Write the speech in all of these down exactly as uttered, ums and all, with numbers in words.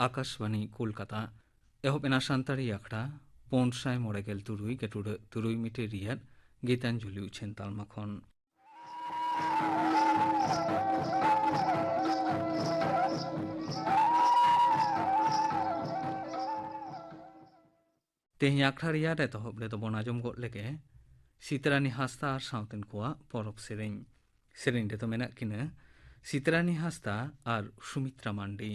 ᱟᱠᱟᱥᱵᱟᱱᱤ ᱠᱳᱞᱠᱟᱛᱟ᱾ ᱮᱦᱚᱵ ᱮᱱᱟ ᱥᱟᱱᱛᱟᱲᱤ ᱟᱠᱷᱲᱟ ᱯᱩᱱ ᱥᱟᱭ ᱢᱚᱬᱮ ᱜᱮᱞ ᱛᱩᱨᱩᱭ ᱜᱮᱴᱩᱰᱟᱹᱜ ᱛᱩᱨᱩᱭ ᱢᱤᱴᱤᱨ ᱨᱮᱭᱟᱜ ᱜᱤᱛᱟᱧᱡᱚᱞᱤ ᱩᱪᱷᱟᱹᱱ ᱛᱟᱞᱢᱟ ᱠᱷᱚᱱ᱾ ᱛᱮᱦᱮᱧ ᱟᱠᱷᱲᱟ ᱨᱮᱭᱟᱜ ᱮᱛᱚᱦᱚᱵ ᱨᱮᱫᱚ ᱵᱚᱱ ᱟᱸᱡᱚᱢ ᱜᱚᱫ ᱞᱮᱜᱮ ᱥᱤᱛᱨᱟᱱᱤ ᱦᱟᱸᱥᱫᱟ ᱟᱨ ᱥᱟᱶᱛᱮᱱ ᱠᱚᱣᱟᱜ ᱯᱚᱨᱚᱵᱽ ᱥᱮᱨᱮᱧ᱾ ᱥᱮᱨᱮᱧ ᱨᱮᱫᱚ ᱢᱮᱱᱟᱜ ᱠᱤᱱᱟ ᱥᱤᱛᱨᱟᱱᱤ ᱦᱟᱸᱥᱫᱟ ᱟᱨ ᱥᱩᱢᱤᱛᱨᱟ ᱢᱟᱱᱰᱤ᱾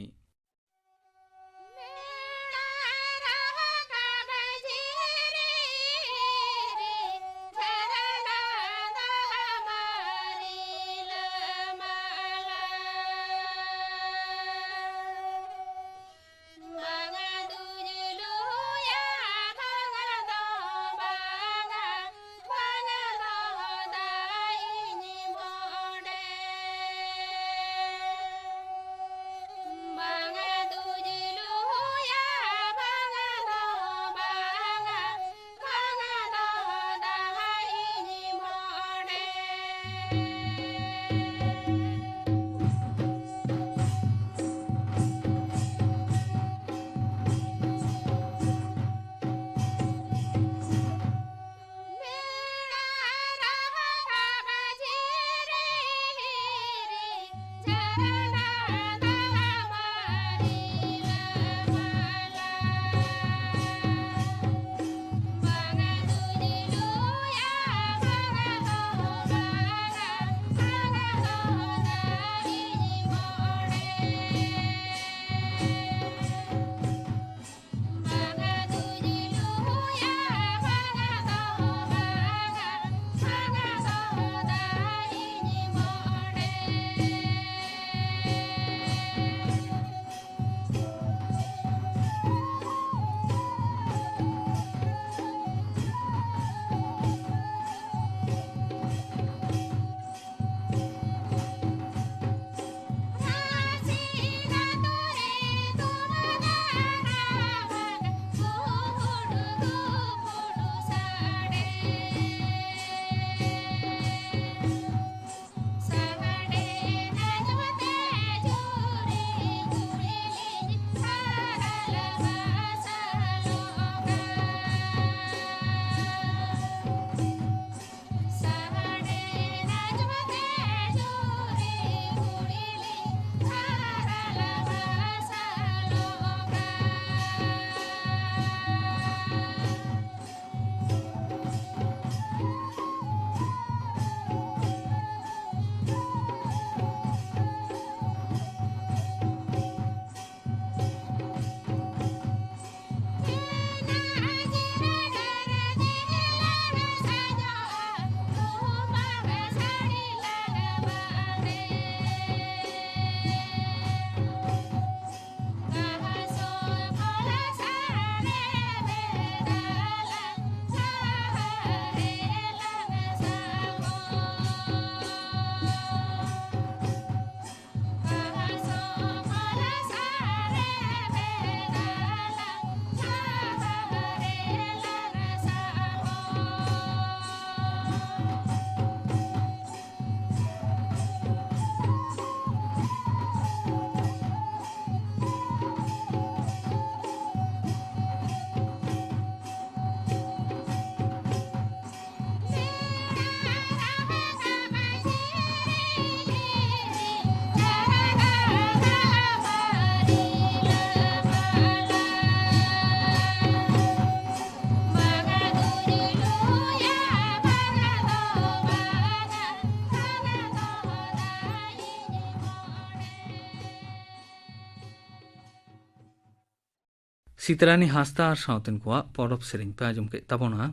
ᱥᱤᱛᱨᱟᱱᱤ ᱦᱟᱸᱥᱫᱟ ᱟᱨ ᱥᱟᱶᱛᱮᱱ ᱠᱚᱣᱟᱜ ᱯᱚᱨᱚᱵᱽ ᱥᱮᱨᱮᱧ ᱯᱮ ᱟᱸᱡᱚᱢ ᱠᱮᱫ ᱛᱟᱵᱚᱱᱟ᱾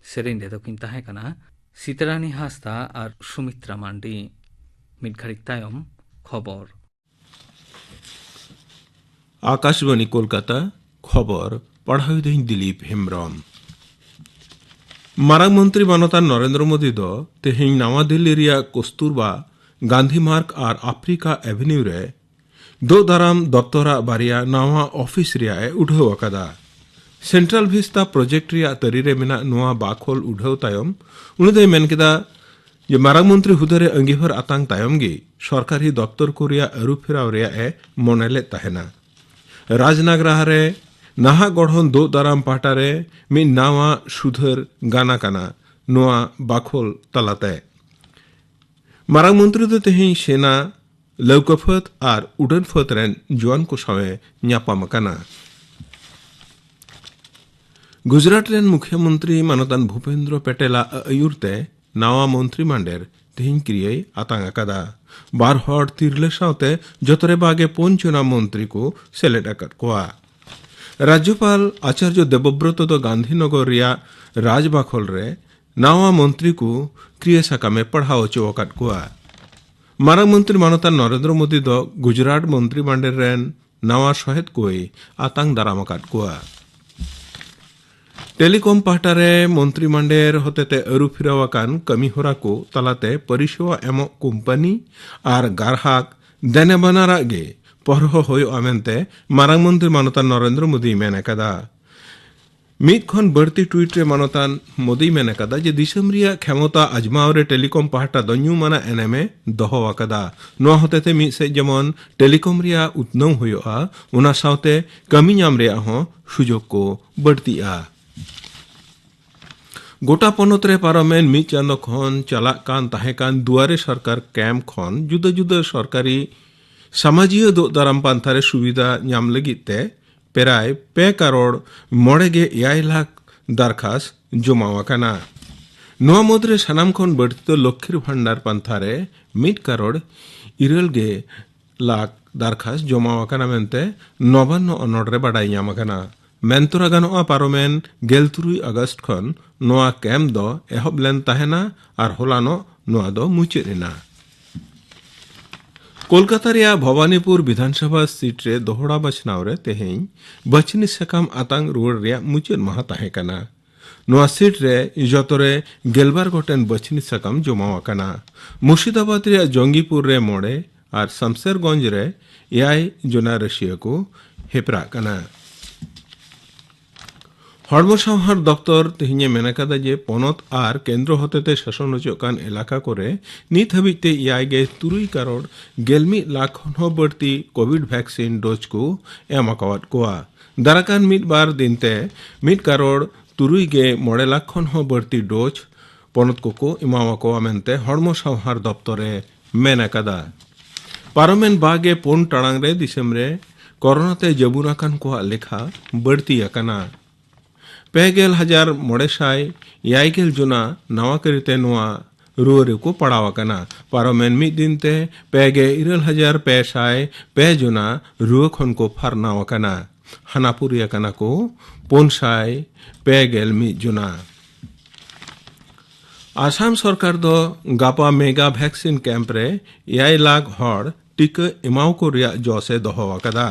ᱥᱮᱨᱮᱧ ᱨᱮᱫᱚ ᱠᱤᱱ ᱛᱟᱦᱮᱸ ᱠᱟᱱᱟ ᱥᱤᱛᱨᱟᱱᱤ ᱦᱟᱸᱥᱫᱟ ᱟᱨ ᱥᱩᱢᱤᱛᱨᱟ ᱢᱟᱱᱰᱤ᱾ ᱢᱤᱫ ᱜᱷᱟᱹᱲᱤᱡ ᱛᱟᱭᱚᱢ ᱠᱷᱚᱵᱚᱨ᱾ ᱟᱠᱟᱥᱵᱟᱬᱤ ᱠᱳᱞᱠᱟᱛᱟ, ᱠᱷᱚᱵᱚᱨ ᱯᱟᱲᱦᱟᱣᱤᱫᱟᱹᱧ ᱫᱤᱞᱤᱯ ᱦᱮᱢᱵᱽᱨᱚᱢ᱾ ᱢᱟᱨᱟᱝ ᱢᱚᱱᱛᱨᱤ ᱢᱟᱱᱚᱛᱟᱱ ᱱᱚᱨᱮᱱᱫᱨᱚ ᱢᱳᱫᱤ ᱫᱚ ᱛᱮᱦᱮᱧ ᱱᱟᱣᱟ ᱫᱤᱞᱞᱤ ᱨᱮᱭᱟᱜ ᱠᱚᱥᱛᱩᱨᱵᱟ ᱜᱟᱱᱫᱷᱤ ᱢᱟᱨᱜᱽ ᱟᱨ ᱟᱯᱷᱨᱤᱠᱟ ᱮᱵᱷᱮᱱᱤᱭᱩ ᱨᱮ ᱫᱳᱜ ᱫᱟᱨᱟᱢ ᱫᱚᱯᱛᱚᱨᱟᱜ ᱵᱟᱨᱭᱟ ᱱᱟᱣᱟ ᱚᱯᱷᱤᱥ ᱨᱮᱭᱟᱜ ᱮ ᱩᱰᱷᱟᱹᱣ ᱟᱠᱟᱫᱟ᱾ ᱥᱮᱱᱴᱨᱟᱞ ᱵᱷᱤᱥᱛᱟ ᱯᱨᱚᱡᱮᱠᱴ ᱨᱮᱭᱟᱜ ᱛᱟᱹᱨᱤ ᱨᱮ ᱢᱮᱱᱟᱜ ᱱᱚᱣᱟ ᱵᱟᱠᱷᱳᱞ ᱩᱰᱷᱟᱹᱣ ᱛᱟᱭᱚᱢ ᱩᱱᱤ ᱫᱚᱭ ᱢᱮᱱ ᱠᱮᱫᱟ ᱡᱮ ᱢᱟᱨᱟᱝ ᱢᱚᱱᱛᱨᱤ ᱦᱩᱫᱟᱹ ᱨᱮ ᱟᱸᱜᱤᱵᱷᱟᱨ ᱟᱛᱟᱝ ᱛᱟᱭᱚᱢ ᱜᱮ ᱥᱚᱨᱠᱟᱨᱤ ᱫᱚᱯᱛᱚᱨ ᱠᱚ ᱨᱮᱭᱟᱜ ᱟᱹᱨᱩ ᱯᱷᱮᱨᱟᱣ ᱨᱮᱭᱟᱜ ᱮ ᱢᱚᱱᱮ ᱞᱮᱫ ᱛᱟᱦᱮᱱᱟ᱾ ᱨᱟᱡᱽᱱᱟᱜᱽᱨᱟᱦᱟ ᱨᱮ ᱱᱟᱦᱟᱜ ᱜᱚᱲᱦᱚᱱ ᱫᱳᱜ ᱫᱟᱨᱟᱢ ᱯᱟᱦᱴᱟ ᱨᱮ ᱢᱤᱫ ᱱᱟᱣᱟ ᱥᱩᱫᱷᱟᱹᱨ ᱜᱟᱱ ᱟᱠᱟᱱᱟ ᱱᱚᱣᱟ ᱵᱟᱠᱷᱳᱞ ᱛᱟᱞᱟᱛᱮ᱾ ᱢᱟᱨᱟᱝ ᱢᱚᱱᱛᱨᱤ ᱫᱚ ᱛᱮᱦᱮᱧ ᱥᱮᱱᱟ, ᱞᱟᱹᱣᱠᱟᱹ ᱯᱷᱟᱹᱫ ᱟᱨ ᱩᱰᱟᱹᱱ ᱯᱷᱟᱹᱫ ᱨᱮᱱ ᱡᱩᱣᱟᱹᱱ ᱠᱚ ᱥᱟᱶ ᱮ ᱧᱟᱯᱟᱢ ᱟᱠᱟᱱᱟ᱾ ᱜᱩᱡᱽᱨᱟᱴ ᱨᱮᱱ ᱢᱩᱠᱷᱭᱟᱹ ᱢᱚᱱᱛᱨᱤ ᱢᱟᱱᱚᱛᱟᱱ ᱵᱷᱩᱯᱮᱱᱫᱨᱚ ᱯᱮᱴᱮᱞᱟᱜ ᱟᱹᱭᱩᱨ ᱛᱮ ᱱᱟᱣᱟ ᱢᱚᱱᱛᱨᱤ ᱢᱟᱱᱰᱮᱨ ᱛᱮᱦᱮᱧ ᱠᱤᱨᱤᱭᱟᱹᱭ ᱟᱛᱟᱝ ᱟᱠᱟᱫᱟ᱾ ᱵᱟᱨ ᱦᱚᱲ ᱛᱤᱨᱞᱟᱹ ᱥᱟᱶᱛᱮ ᱡᱚᱛᱚ ᱨᱮ ᱵᱟᱜᱮ ᱯᱩᱱ ᱡᱚᱱᱟ ᱢᱚᱱᱛᱨᱤ ᱠᱚ ᱥᱮᱞᱮᱫ ᱟᱠᱟᱫ ᱠᱚᱣᱟ᱾ ᱨᱟᱡᱽᱡᱚᱯᱟᱞ ᱟᱪᱟᱨᱡᱚ ᱫᱮᱵᱚᱵᱨᱚᱛᱚ ᱫᱚ ᱜᱟᱱᱫᱷᱤᱱᱚᱜᱚᱨ ᱨᱮᱭᱟᱜ ᱨᱟᱡᱽᱵᱟᱠᱷᱚᱞ ᱨᱮ ᱱᱟᱣᱟ ᱢᱚᱱᱛᱨᱤ ᱠᱚ ᱠᱨᱤᱭᱟᱹ ᱥᱟᱠᱟᱢ ᱮ ᱯᱟᱲᱦᱟᱣ ᱦᱚᱪᱚ ᱟᱠᱟᱫ ᱠᱚᱣᱟ᱾ ᱢᱟᱨᱟᱝ ᱢᱚᱱᱛᱨᱤ ᱢᱟᱱᱚᱛᱟᱱ ᱱᱚᱨᱮᱱᱫᱨᱚ ᱢᱳᱫᱤ ᱫᱚ ᱜᱩᱡᱽᱨᱟᱴ ᱢᱚᱱᱛᱨᱤ ᱢᱟᱱᱰᱮᱨ ᱨᱮᱱ ᱱᱟᱣᱟ ᱥᱚᱦᱮᱫ ᱠᱚᱭ ᱟᱛᱟᱝ ᱫᱟᱨᱟᱢ ᱟᱠᱟᱫ ᱠᱚᱣᱟ᱾ ᱴᱮᱞᱤᱠᱚᱢ ᱯᱟᱦᱴᱟ ᱨᱮ ᱢᱚᱱᱛᱨᱤ ᱢᱟᱱᱰᱮᱨ ᱦᱚᱛᱮᱛᱮ ᱟᱹᱨᱩ ᱯᱷᱮᱨᱟᱣ ᱟᱠᱟᱱ ᱠᱟᱹᱢᱤ ᱦᱚᱨᱟ ᱠᱚ ᱛᱟᱞᱟᱛᱮ ᱯᱚᱨᱤᱥᱮᱵᱟ ᱮᱢᱚᱜ ᱠᱳᱢᱯᱟᱱᱤ ᱟᱨ ᱜᱟᱨᱦᱟᱠ ᱫᱮᱱᱮ ᱵᱟᱱᱟᱨᱟᱜ ᱜᱮ ᱯᱚᱨᱦᱚ ᱦᱩᱭᱩᱜᱼᱟ ᱢᱮᱱᱛᱮ ᱢᱟᱨᱟᱝ ᱢᱚᱱᱛᱨᱤ ᱢᱟᱱᱚᱛᱟᱱ ᱱᱚᱨᱮᱱᱫᱨᱚ ᱢᱳᱫᱤᱭ ᱢᱮᱱ ᱟᱠᱟᱫᱟ᱾ ᱢᱤᱫ ᱠᱷᱚᱱ ᱵᱟᱹᱲᱛᱤ ᱴᱩᱭᱤᱴ ᱨᱮ ᱢᱟᱱᱚᱛᱟᱱ ᱢᱳᱫᱤᱭ ᱢᱮᱱ ᱟᱠᱟᱫᱟ ᱡᱮ ᱫᱤᱥᱚᱢ ᱨᱮᱭᱟᱜ ᱠᱷᱮᱢᱚᱛᱟ ᱟᱡᱽᱢᱟᱣ ᱨᱮ ᱴᱮᱞᱤᱠᱚᱢ ᱯᱟᱦᱴᱟ ᱫᱚ ᱧᱩᱢᱟᱱᱟᱜ ᱮᱱᱮᱢ ᱮ ᱫᱚᱦᱚ ᱟᱠᱟᱫᱟ᱾ ᱱᱚᱣᱟ ᱦᱚᱛᱮᱛᱮ ᱢᱤᱫ ᱥᱮᱫ ᱡᱮᱢᱚᱱ ᱴᱮᱞᱤᱠᱚᱢ ᱨᱮᱭᱟᱜ ᱩᱛᱱᱟᱹᱣ ᱦᱩᱭᱩᱜᱼᱟ, ᱚᱱᱟ ᱥᱟᱶᱛᱮ ᱠᱟᱹᱢᱤ ᱧᱟᱢ ᱨᱮᱭᱟᱜ ᱦᱚᱸ ᱥᱩᱡᱳᱜᱽ ᱠᱚ ᱵᱟᱹᱲᱛᱤᱜᱼᱟ᱾ ᱜᱚᱴᱟ ᱯᱚᱱᱚᱛ ᱨᱮ ᱯᱟᱨᱚᱢᱮᱱ ᱢᱤᱫ ᱪᱟᱸᱫᱚ ᱠᱷᱚᱱ ᱪᱟᱞᱟᱜ ᱠᱟᱱ ᱛᱟᱦᱮᱸ ᱠᱟᱱ ᱫᱩᱣᱟᱨᱮ ᱥᱚᱨᱠᱟᱨ ᱠᱮᱢᱯ ᱠᱷᱚᱱ ᱡᱩᱫᱟᱹ ᱡᱩᱫᱟᱹ ᱥᱚᱨᱠᱟᱨᱤ ᱥᱟᱢᱟᱡᱤᱭᱟᱹ ᱫᱳᱜ ᱫᱟᱨᱟᱢ ᱯᱟᱱᱛᱷᱟ ᱨᱮ ᱥᱩᱵᱤᱫᱷᱟ ᱧᱟᱢ ᱞᱟᱹᱜᱤᱫ ᱛᱮ ᱯᱨᱟᱭ ᱯᱮ ᱠᱟᱨᱚᱲ ᱢᱚᱬᱮ ᱜᱮ ᱮᱭᱟᱭ ᱞᱟᱠᱷ ᱫᱟᱨᱠᱷᱟᱥ ᱡᱚᱢᱟᱣ ᱟᱠᱟᱱᱟ᱾ ᱱᱚᱣᱟ ᱢᱩᱫᱽᱨᱮ ᱥᱟᱱᱟᱢ ᱠᱷᱚᱱ ᱵᱟᱹᱲᱛᱤ ᱫᱚ ᱞᱚᱠᱠᱷᱤᱨ ᱵᱷᱟᱱᱰᱟᱨ ᱯᱟᱱᱛᱷᱟ ᱨᱮ ᱢᱤᱫ ᱠᱟᱨᱚᱲ ᱤᱨᱟᱹᱞ ᱜᱮ ᱞᱟᱠᱷ ᱫᱟᱨᱠᱷᱟᱥ ᱡᱚᱢᱟ ᱟᱠᱟᱱᱟ ᱢᱮᱱᱛᱮ ᱱᱚᱵᱟᱱᱱᱚ ᱚᱱᱚᱲ ᱨᱮ ᱵᱟᱰᱟᱭ ᱧᱟᱢ ᱟᱠᱟᱱᱟ᱾ ᱢᱮᱱᱛᱚᱨᱟ ᱜᱟᱱᱚᱜᱼᱟ, ᱯᱟᱨᱚᱢᱮᱱ ᱜᱮᱞ ᱛᱩᱨᱩᱭ ᱟᱜᱚᱥᱴ ᱠᱷᱚᱱ ᱱᱚᱣᱟ ᱠᱮᱢᱯ ᱫᱚ ᱮᱦᱚᱵ ᱞᱮᱱ ᱛᱟᱦᱮᱱᱟ ᱟᱨ ᱦᱚᱞᱟᱱᱚᱜ ᱱᱚᱣᱟ ᱫᱚ ᱢᱩᱪᱟᱹᱫ ᱮᱱᱟ᱾ ᱠᱳᱞᱠᱟᱛᱟ ᱨᱮᱭᱟᱜ ᱵᱷᱚᱵᱟᱱᱤᱯᱩᱨ ᱵᱤᱫᱷᱟᱱᱥᱚᱵᱷᱟ ᱥᱤᱴ ᱨᱮ ᱫᱚᱦᱲᱟ ᱵᱟᱪᱷᱱᱟᱣ ᱨᱮ ᱛᱮᱦᱮᱧ ᱵᱟᱹᱪᱷᱱᱤ ᱥᱟᱠᱟᱢ ᱟᱛᱟᱝ ᱨᱩᱣᱟᱹᱲ ᱨᱮᱭᱟᱜ ᱢᱩᱪᱟᱹᱫ ᱢᱟᱦᱟ ᱛᱟᱦᱮᱸ ᱠᱟᱱᱟ᱾ ᱱᱚᱣᱟ ᱥᱤᱴ ᱨᱮ ᱡᱚᱛᱚ ᱨᱮ ᱜᱮᱞᱵᱟᱨ ᱜᱚᱴᱮᱱ ᱵᱟᱹᱪᱷᱱᱤ ᱥᱟᱠᱟᱢ ᱡᱚᱢᱟᱣ ᱟᱠᱟᱱᱟ᱾ ᱢᱩᱨᱥᱤᱫᱟᱵᱟᱫᱽ ᱨᱮᱭᱟᱜ ᱡᱚᱝᱜᱤᱯᱩᱨ ᱨᱮ ᱢᱚᱬᱮ ᱟᱨ ᱥᱟᱢᱥᱮᱨᱜᱚᱸᱡᱽ ᱨᱮ ᱮᱭᱟᱭ ᱡᱚᱱᱟ ᱨᱟᱹᱥᱤᱭᱟᱹ ᱠᱚ ᱦᱮᱯᱨᱟᱜ ᱠᱟᱱᱟ᱾ ᱦᱚᱲᱢᱚ ᱥᱟᱶᱦᱟᱨ ᱫᱚᱯᱛᱚᱨ ᱛᱮᱦᱮᱧ ᱮ ᱢᱮᱱ ᱟᱠᱟᱫᱟ ᱡᱮ ᱯᱚᱱᱚᱛ ᱟᱨ ᱠᱮᱱᱫᱨᱚ ᱦᱚᱛᱮᱛᱮ ᱥᱟᱥᱚᱱ ᱦᱚᱪᱚᱜ ᱠᱟᱱ ᱮᱞᱟᱠᱟ ᱠᱚᱨᱮ ᱱᱤᱛ ᱦᱟᱹᱵᱤᱡ ᱛᱮ ᱮᱭᱟᱭ ᱜᱮ ᱛᱩᱨᱩᱭ ᱠᱟᱨᱳᱲ ᱜᱮᱞ ᱢᱤᱫ ᱞᱟᱠᱷ ᱠᱷᱚᱱ ᱦᱚᱸ ᱵᱟᱹᱲᱛᱤ ᱠᱳᱵᱷᱤᱰ ᱵᱷᱮᱠᱥᱤᱱ ᱰᱳᱡᱽ ᱠᱚ ᱮᱢ ᱟᱠᱟᱣᱟᱫ ᱠᱚᱣᱟ᱾ ᱫᱟᱨᱟᱠᱟᱱ ᱢᱤᱫ ᱵᱟᱨ ᱫᱤᱱ ᱛᱮ ᱢᱤᱫ ᱠᱟᱨᱳᱲ ᱛᱩᱨᱩᱭ ᱜᱮ ᱢᱚᱬᱮ ᱞᱟᱠᱷ ᱠᱷᱚᱱ ᱦᱚᱸ ᱵᱟᱹᱲᱛᱤ ᱰᱳᱡᱽ ᱯᱚᱱᱚᱛ ᱠᱚᱠᱚ ᱮᱢᱟᱣᱟᱠᱚᱣᱟ ᱢᱮᱱᱛᱮ ᱦᱚᱲᱢᱚ ᱥᱟᱶᱦᱟᱨ ᱫᱚᱯᱛᱚᱨ ᱮ ᱢᱮᱱ ᱟᱠᱟᱫᱟ᱾ ᱯᱟᱨᱚᱢᱮᱱ ᱵᱟᱜᱮ ᱯᱩᱱ ᱴᱟᱲᱟᱝ ᱨᱮ ᱫᱤᱥᱚᱢ ᱨᱮ ᱠᱳᱨᱳᱱᱟ ᱛᱮ ᱡᱟᱹᱵᱩᱱ ᱟᱠᱟᱱ ᱠᱚᱣᱟᱜ ᱞᱮᱠᱷᱟ ᱵᱟᱹᱲᱛᱤ ᱟᱠᱟᱱᱟ᱾ ᱯᱮ ᱜᱮᱞ ᱦᱟᱡᱟᱨ ᱢᱚᱬᱮ ᱥᱟᱭ ᱮᱭᱟᱭ ᱜᱮᱞ ᱡᱚᱱᱟ ᱱᱟᱣᱟ ᱠᱟᱹᱨᱤᱛᱮ ᱱᱚᱣᱟ ᱨᱩᱣᱟᱹ ᱨᱮᱠᱚ ᱯᱟᱲᱟᱣ ᱟᱠᱟᱱᱟ᱾ ᱯᱟᱨᱚᱢᱮᱱ ᱢᱤᱫ ᱫᱤᱱ ᱛᱮ ᱯᱮ ᱜᱮᱞ ᱤᱨᱟᱹᱞ ᱦᱟᱡᱟᱨ ᱯᱮ ᱥᱟᱭ ᱯᱮ ᱡᱚᱱᱟ ᱨᱩᱣᱟᱹ ᱠᱷᱚᱱ ᱠᱚ ᱯᱷᱟᱨᱱᱟᱣ ᱟᱠᱟᱱᱟ᱾ ᱦᱟᱱᱟᱯᱩᱨᱤ ᱟᱠᱟᱱᱟ ᱠᱚ ᱯᱩᱱ ᱥᱟᱭ ᱯᱮ ᱜᱮᱞ ᱢᱤᱫ ᱡᱚᱱᱟ᱾ ᱟᱥᱟᱢ ᱥᱚᱨᱠᱟᱨ ᱫᱚ ᱜᱟᱯᱟ ᱢᱮᱜᱟ ᱵᱷᱮᱠᱥᱤᱱ ᱠᱮᱢᱯ ᱨᱮ ᱮᱭᱟᱭ ᱞᱟᱠᱷ ᱦᱚᱲ ᱴᱤᱠᱟᱹ ᱮᱢᱟᱣ ᱠᱚ ᱨᱮᱭᱟᱜ ᱡᱚᱥ ᱮ ᱫᱚᱦᱚ ᱟᱠᱟᱫᱟ᱾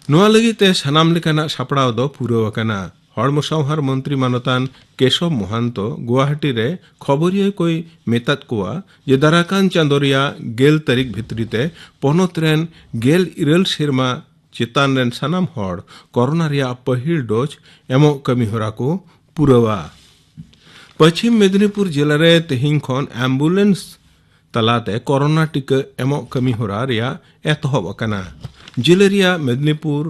ᱱᱚᱣᱟ ᱞᱟᱹᱜᱤᱫ ᱛᱮ ᱥᱟᱱᱟᱢ ᱞᱮᱠᱟᱱᱟᱜ ᱥᱟᱯᱲᱟᱣ ᱫᱚ ᱯᱩᱨᱟᱹᱣ ᱟᱠᱟᱱᱟ᱾ ᱦᱚᱲᱢᱚ ᱥᱟᱶᱦᱟᱨ ᱢᱚᱱᱛᱨᱤ ᱢᱟᱱᱚᱛᱟᱱ ᱠᱮᱥᱚᱵ ᱢᱚᱦᱟᱱᱛᱚ ᱜᱩᱣᱟᱦᱟᱴᱤ ᱨᱮ ᱠᱷᱚᱵᱚᱨᱤᱭᱟᱹ ᱠᱚᱭ ᱢᱮᱛᱟᱫ ᱠᱚᱣᱟ ᱡᱮ ᱫᱟᱨᱟᱠᱟᱱ ᱪᱟᱸᱫᱚ ᱨᱮᱭᱟᱜ ᱜᱮᱞ ᱛᱟᱹᱨᱤᱠᱷ ᱵᱷᱤᱛᱨᱤ ᱛᱮ ᱯᱚᱱᱚᱛ ᱨᱮᱱ ᱜᱮᱞ ᱤᱨᱟᱹᱞ ᱥᱮᱨᱢᱟ ᱪᱮᱛᱟᱱ ᱨᱮᱱ ᱥᱟᱱᱟᱢ ᱦᱚᱲ ᱠᱳᱨᱳᱱᱟ ᱨᱮᱭᱟᱜ ᱯᱟᱹᱦᱤᱞ ᱰᱳᱡᱽ ᱮᱢᱚᱜ ᱠᱟᱹᱢᱤ ᱦᱚᱨᱟ ᱠᱚ ᱯᱩᱨᱟᱹᱣᱟ᱾ ᱯᱚᱪᱷᱤᱢ ᱢᱮᱫᱤᱱᱤᱯᱩᱨ ᱡᱮᱞᱟ ᱨᱮ ᱛᱮᱦᱮᱧ ᱠᱷᱚᱱ ᱮᱢᱵᱩᱞᱮᱱᱥ ᱛᱟᱞᱟᱛᱮ ᱠᱳᱨᱳᱱᱟ ᱴᱤᱠᱟᱹ ᱮᱢᱚᱜ ᱠᱟᱹᱢᱤ ᱦᱚᱨᱟ ᱨᱮᱭᱟᱜ ᱮᱛᱚᱦᱚᱵ ᱟᱠᱟᱱᱟ᱾ ᱡᱮᱞᱟ ᱨᱮᱭᱟᱜ ᱢᱮᱫᱤᱱᱤᱯᱩᱨ,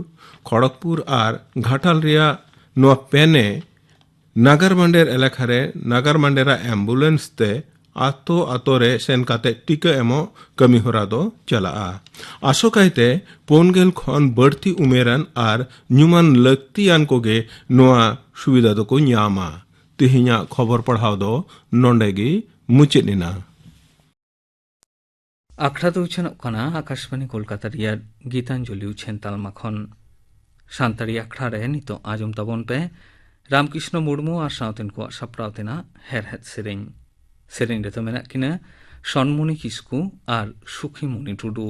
ᱠᱷᱚᱲᱚᱜᱽᱯᱩᱨ ᱟᱨ ᱜᱷᱟᱴᱟᱞ ᱨᱮᱭᱟᱜ ᱱᱚᱣᱟ ᱯᱮᱱᱮ ᱱᱟᱜᱟᱨ ᱢᱟᱱᱰᱮᱨ ᱮᱞᱟᱠᱟ ᱨᱮ ᱱᱟᱜᱟᱨ ᱢᱟᱱᱰᱮᱨᱟ ᱮᱢᱵᱩᱞᱮᱱᱥ ᱛᱮ ᱟᱛᱳ ᱟᱛᱳ ᱨᱮ ᱥᱮᱱ ᱠᱟᱛᱮ ᱴᱤᱠᱟᱹ ᱮᱢᱚᱜ ᱠᱟᱹᱢᱤ ᱦᱚᱨᱟ ᱫᱚ ᱪᱟᱞᱟᱜᱼᱟ᱾ ᱟᱥᱚᱠᱟᱭᱛᱮ ᱯᱩᱱ ᱜᱮᱞ ᱠᱷᱚᱱ ᱵᱟᱹᱲᱛᱤ ᱩᱢᱮᱨᱟᱱ ᱟᱨ ᱧᱩᱢᱟᱱ ᱞᱟᱹᱠᱛᱤᱭᱟᱱ ᱠᱚᱜᱮ ᱱᱚᱣᱟ ᱥᱩᱵᱤᱫᱷᱟ ᱫᱚᱠᱚ ᱧᱟᱢᱟ᱾ ᱛᱮᱦᱮᱧᱟᱜ ᱠᱷᱚᱵᱚᱨ ᱯᱟᱲᱦᱟᱣ ᱫᱚ ᱱᱚᱰᱮ ᱜᱮ ᱢᱩᱪᱟᱹᱫ ᱮᱱᱟ᱾ ᱟᱠᱷᱲᱟ ᱫᱚ ᱩᱪᱷᱟᱹᱱᱚᱜ ᱠᱟᱱᱟ ᱟᱠᱟᱥᱵᱟᱱᱤ ᱠᱳᱞᱠᱟᱛᱟ ᱨᱮᱭᱟᱜ ᱜᱤᱛᱟᱧᱡᱚᱞᱤ ᱩᱪᱷᱟᱹᱱ ᱛᱟᱞᱢᱟ ᱠᱷᱚᱱ᱾ ᱥᱟᱱᱛᱟᱲᱤ ᱟᱠᱷᱲᱟ ᱨᱮ ᱱᱤᱛᱚᱜ ᱟᱸᱡᱚᱢ ᱛᱟᱵᱚᱱ ᱯᱮ ᱨᱟᱢᱠᱨᱤᱥᱱᱚ ᱢᱩᱨᱢᱩ ᱟᱨ ᱥᱟᱶᱛᱮᱱ ᱠᱚᱣᱟᱜ ᱥᱟᱯᱲᱟᱣ ᱛᱮᱱᱟᱜ ᱦᱮᱨᱦᱮᱫ ᱥᱮᱨᱮᱧ᱾ ᱥᱮᱨᱮᱧ ᱨᱮᱫᱚ ᱢᱮᱱᱟᱜ ᱠᱤᱱᱟ ᱥᱚᱱᱢᱩᱱᱤ ᱠᱤᱥᱠᱩ ᱟᱨ ᱥᱩᱠᱷᱤᱢᱩᱱᱤ ᱴᱩᱰᱩ᱾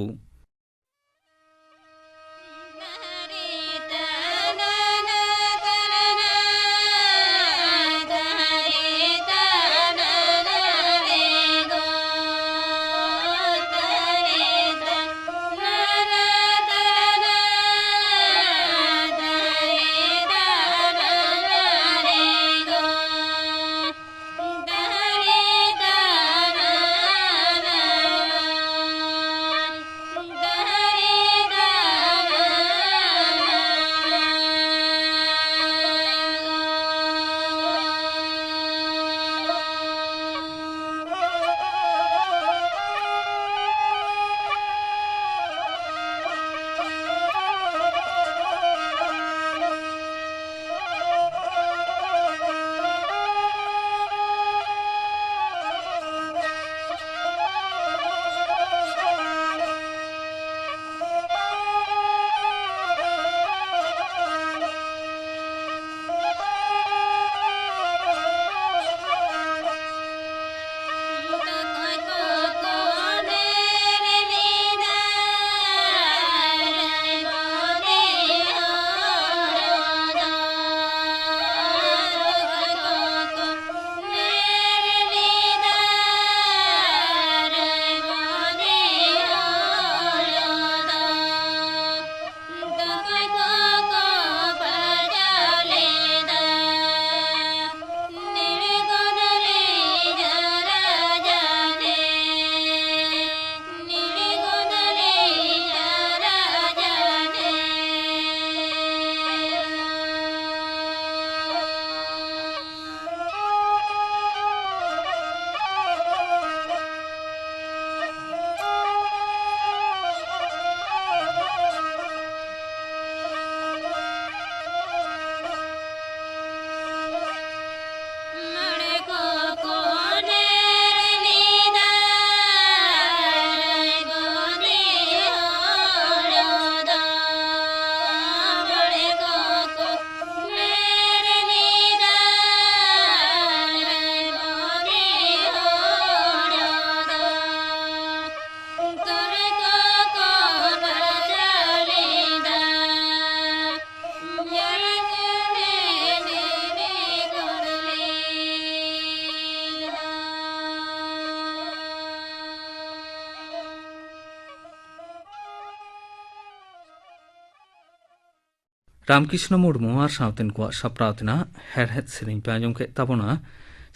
ᱨᱟᱢᱠᱨᱤᱥᱱᱚ ᱢᱩᱨᱢᱩ ᱟᱨ ᱥᱟᱶᱛᱮᱱ ᱠᱚᱣᱟᱜ ᱥᱟᱯᱲᱟᱣ ᱛᱮᱱᱟᱜ ᱦᱮᱲᱦᱮᱫ ᱥᱮᱨᱮᱧ ᱯᱮ ᱟᱸᱡᱚᱢ ᱠᱮᱫ ᱛᱟᱵᱚᱱᱟ᱾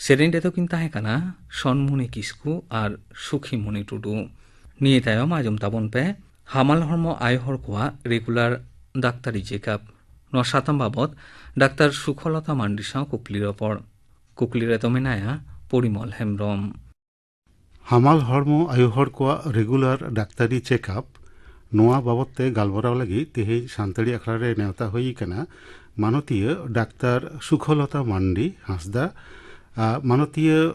ᱥᱮᱨᱮᱧ ᱨᱮᱫᱚ ᱠᱤᱱ ᱛᱟᱦᱮᱸ ᱠᱟᱱᱟ ᱥᱚᱱᱢᱩᱱᱤ ᱠᱤᱥᱠᱩ ᱟᱨ ᱥᱩᱠᱷᱤᱢᱩᱱᱤ ᱴᱩᱰᱩ᱾ ᱱᱤᱭᱟᱹ ᱛᱟᱭᱚᱢ ᱟᱸᱡᱚᱢ ᱛᱟᱵᱚᱱ ᱯᱮ ᱦᱟᱢᱟᱞ ᱦᱚᱲᱢᱚ ᱟᱭᱳ ᱦᱚᱲ ᱠᱚᱣᱟᱜ ᱨᱮᱜᱩᱞᱟᱨ ᱰᱟᱠᱛᱟᱨᱤ ᱪᱮᱠᱟᱯ᱾ ᱱᱚᱣᱟ ᱥᱟᱛᱟᱢ ᱵᱟᱵᱚᱛ ᱰᱟᱠᱛᱟᱨ ᱥᱩᱠᱷᱚᱞᱚᱛᱟ ᱢᱟᱱᱰᱤ ᱥᱟᱶ ᱠᱩᱠᱞᱤ ᱨᱚᱯᱚᱲ᱾ ᱠᱩᱠᱞᱤ ᱨᱮᱫᱚ ᱢᱮᱱᱟᱭᱟ ᱯᱚᱨᱤᱢᱚᱞ ᱦᱮᱢᱵᱨᱚᱢ᱾ ᱦᱟᱢᱟᱞ ᱦᱚᱲᱢᱚ ᱟᱭᱳ ᱦᱚᱲ ᱠᱚᱣᱟᱜ ᱨᱮᱜᱩᱞᱟᱨ ᱰᱟᱠᱛᱟᱨᱤ ᱪᱮᱠᱟᱯ, ᱱᱚᱣᱟ ᱵᱟᱵᱚᱛ ᱛᱮ ᱜᱟᱞᱢᱟᱨᱟᱣ ᱞᱟᱹᱜᱤᱫ ᱛᱮᱦᱮᱧ ᱥᱟᱱᱛᱟᱲᱤ ᱟᱠᱷᱲᱟ ᱨᱮ ᱱᱮᱣᱛᱟ ᱦᱩᱭ ᱟᱠᱟᱱᱟ ᱢᱟᱱᱚᱛᱤᱭᱟᱹ ᱰᱟᱠᱛᱟᱨ ᱥᱩᱠᱷᱚᱞᱚᱛᱟ ᱢᱟᱱᱰᱤ ᱦᱟᱸᱥᱫᱟ᱾ ᱟ, ᱢᱟᱱᱚᱛᱤᱭᱟᱹ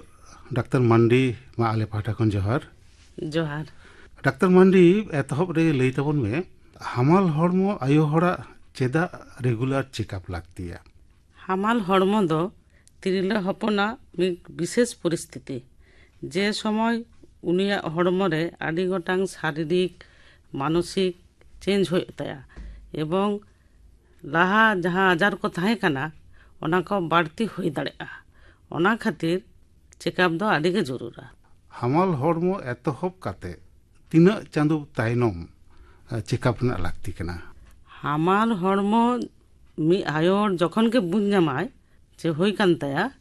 ᱰᱟᱠᱛᱟᱨ ᱢᱟᱱᱰᱤ, ᱢᱟ ᱟᱞᱮ ᱯᱟᱦᱴᱟ ᱠᱷᱚᱱ ᱡᱚᱦᱟᱨ᱾ ᱡᱚᱦᱟᱨ᱾ ᱰᱟᱠᱛᱟᱨ ᱢᱟᱱᱰᱤ, ᱮᱛᱚᱦᱚᱵ ᱨᱮ ᱞᱟᱹᱭ ᱛᱟᱵᱚᱱ ᱢᱮ, ᱦᱟᱢᱟᱞ ᱦᱚᱲᱢᱚ ᱟᱭᱳ ᱦᱚᱲᱟᱜ ᱪᱮᱫᱟᱜ ᱨᱮᱜᱩᱞᱟᱨ ᱪᱮᱠᱟᱯ ᱞᱟᱹᱠᱛᱤᱭᱟ? ᱦᱟᱢᱟᱞ ᱦᱚᱲᱢᱚ ᱫᱚ ᱛᱤᱨᱞᱟᱹ ᱦᱚᱯᱚᱱᱟᱜ ᱢᱤᱫ ᱵᱤᱥᱮᱥ ᱯᱚᱨᱤᱥᱛᱷᱤᱛᱤ, ᱡᱮ ᱥᱚᱢᱚᱭ ᱩᱱᱤᱭᱟᱜ ᱦᱚᱲᱢᱚ ᱨᱮ ᱟᱹᱰᱤ ᱜᱚᱴᱟᱝ ᱥᱟᱨᱤᱨᱤᱠ, ᱢᱟᱱᱚᱥᱤᱠ ᱪᱮᱧᱡᱽ ᱦᱩᱭᱩᱜ ᱛᱟᱭᱟ, ᱮᱵᱚᱝ ᱞᱟᱦᱟ ᱡᱟᱦᱟᱸ ᱟᱡᱟᱨ ᱠᱚ ᱛᱟᱦᱮᱸ ᱠᱟᱱᱟ, ᱚᱱᱟ ᱠᱚ ᱵᱟᱹᱲᱛᱤ ᱦᱩᱭ ᱫᱟᱲᱮᱭᱟᱜᱼᱟ᱾ ᱚᱱᱟ ᱠᱷᱟᱹᱛᱤᱨ ᱪᱮᱠᱟᱯ ᱫᱚ ᱟᱹᱰᱤ ᱜᱮ ᱡᱚᱨᱩᱨᱟ᱾ ᱦᱟᱢᱟᱞ ᱦᱚᱲᱢᱚ ᱮᱛᱚᱦᱚᱵ ᱠᱟᱛᱮ ᱛᱤᱱᱟᱹᱜ ᱪᱟᱸᱫᱚ ᱛᱟᱭᱱᱚᱢ, ᱟ, ᱪᱮᱠᱟᱯ ᱨᱮᱱᱟᱜ ᱞᱟᱹᱠᱛᱤ ᱠᱟᱱᱟ? ᱦᱟᱢᱟᱞ ᱦᱚᱲᱢᱚ ᱢᱤᱫ ᱟᱭᱳ ᱦᱚᱲ ᱡᱚᱠᱷᱚᱱ ᱜᱮ ᱵᱩᱡᱽ ᱧᱟᱢᱟᱭ ᱡᱮ ᱦᱩᱭ ᱠᱟᱱ ᱛᱟᱭᱟ,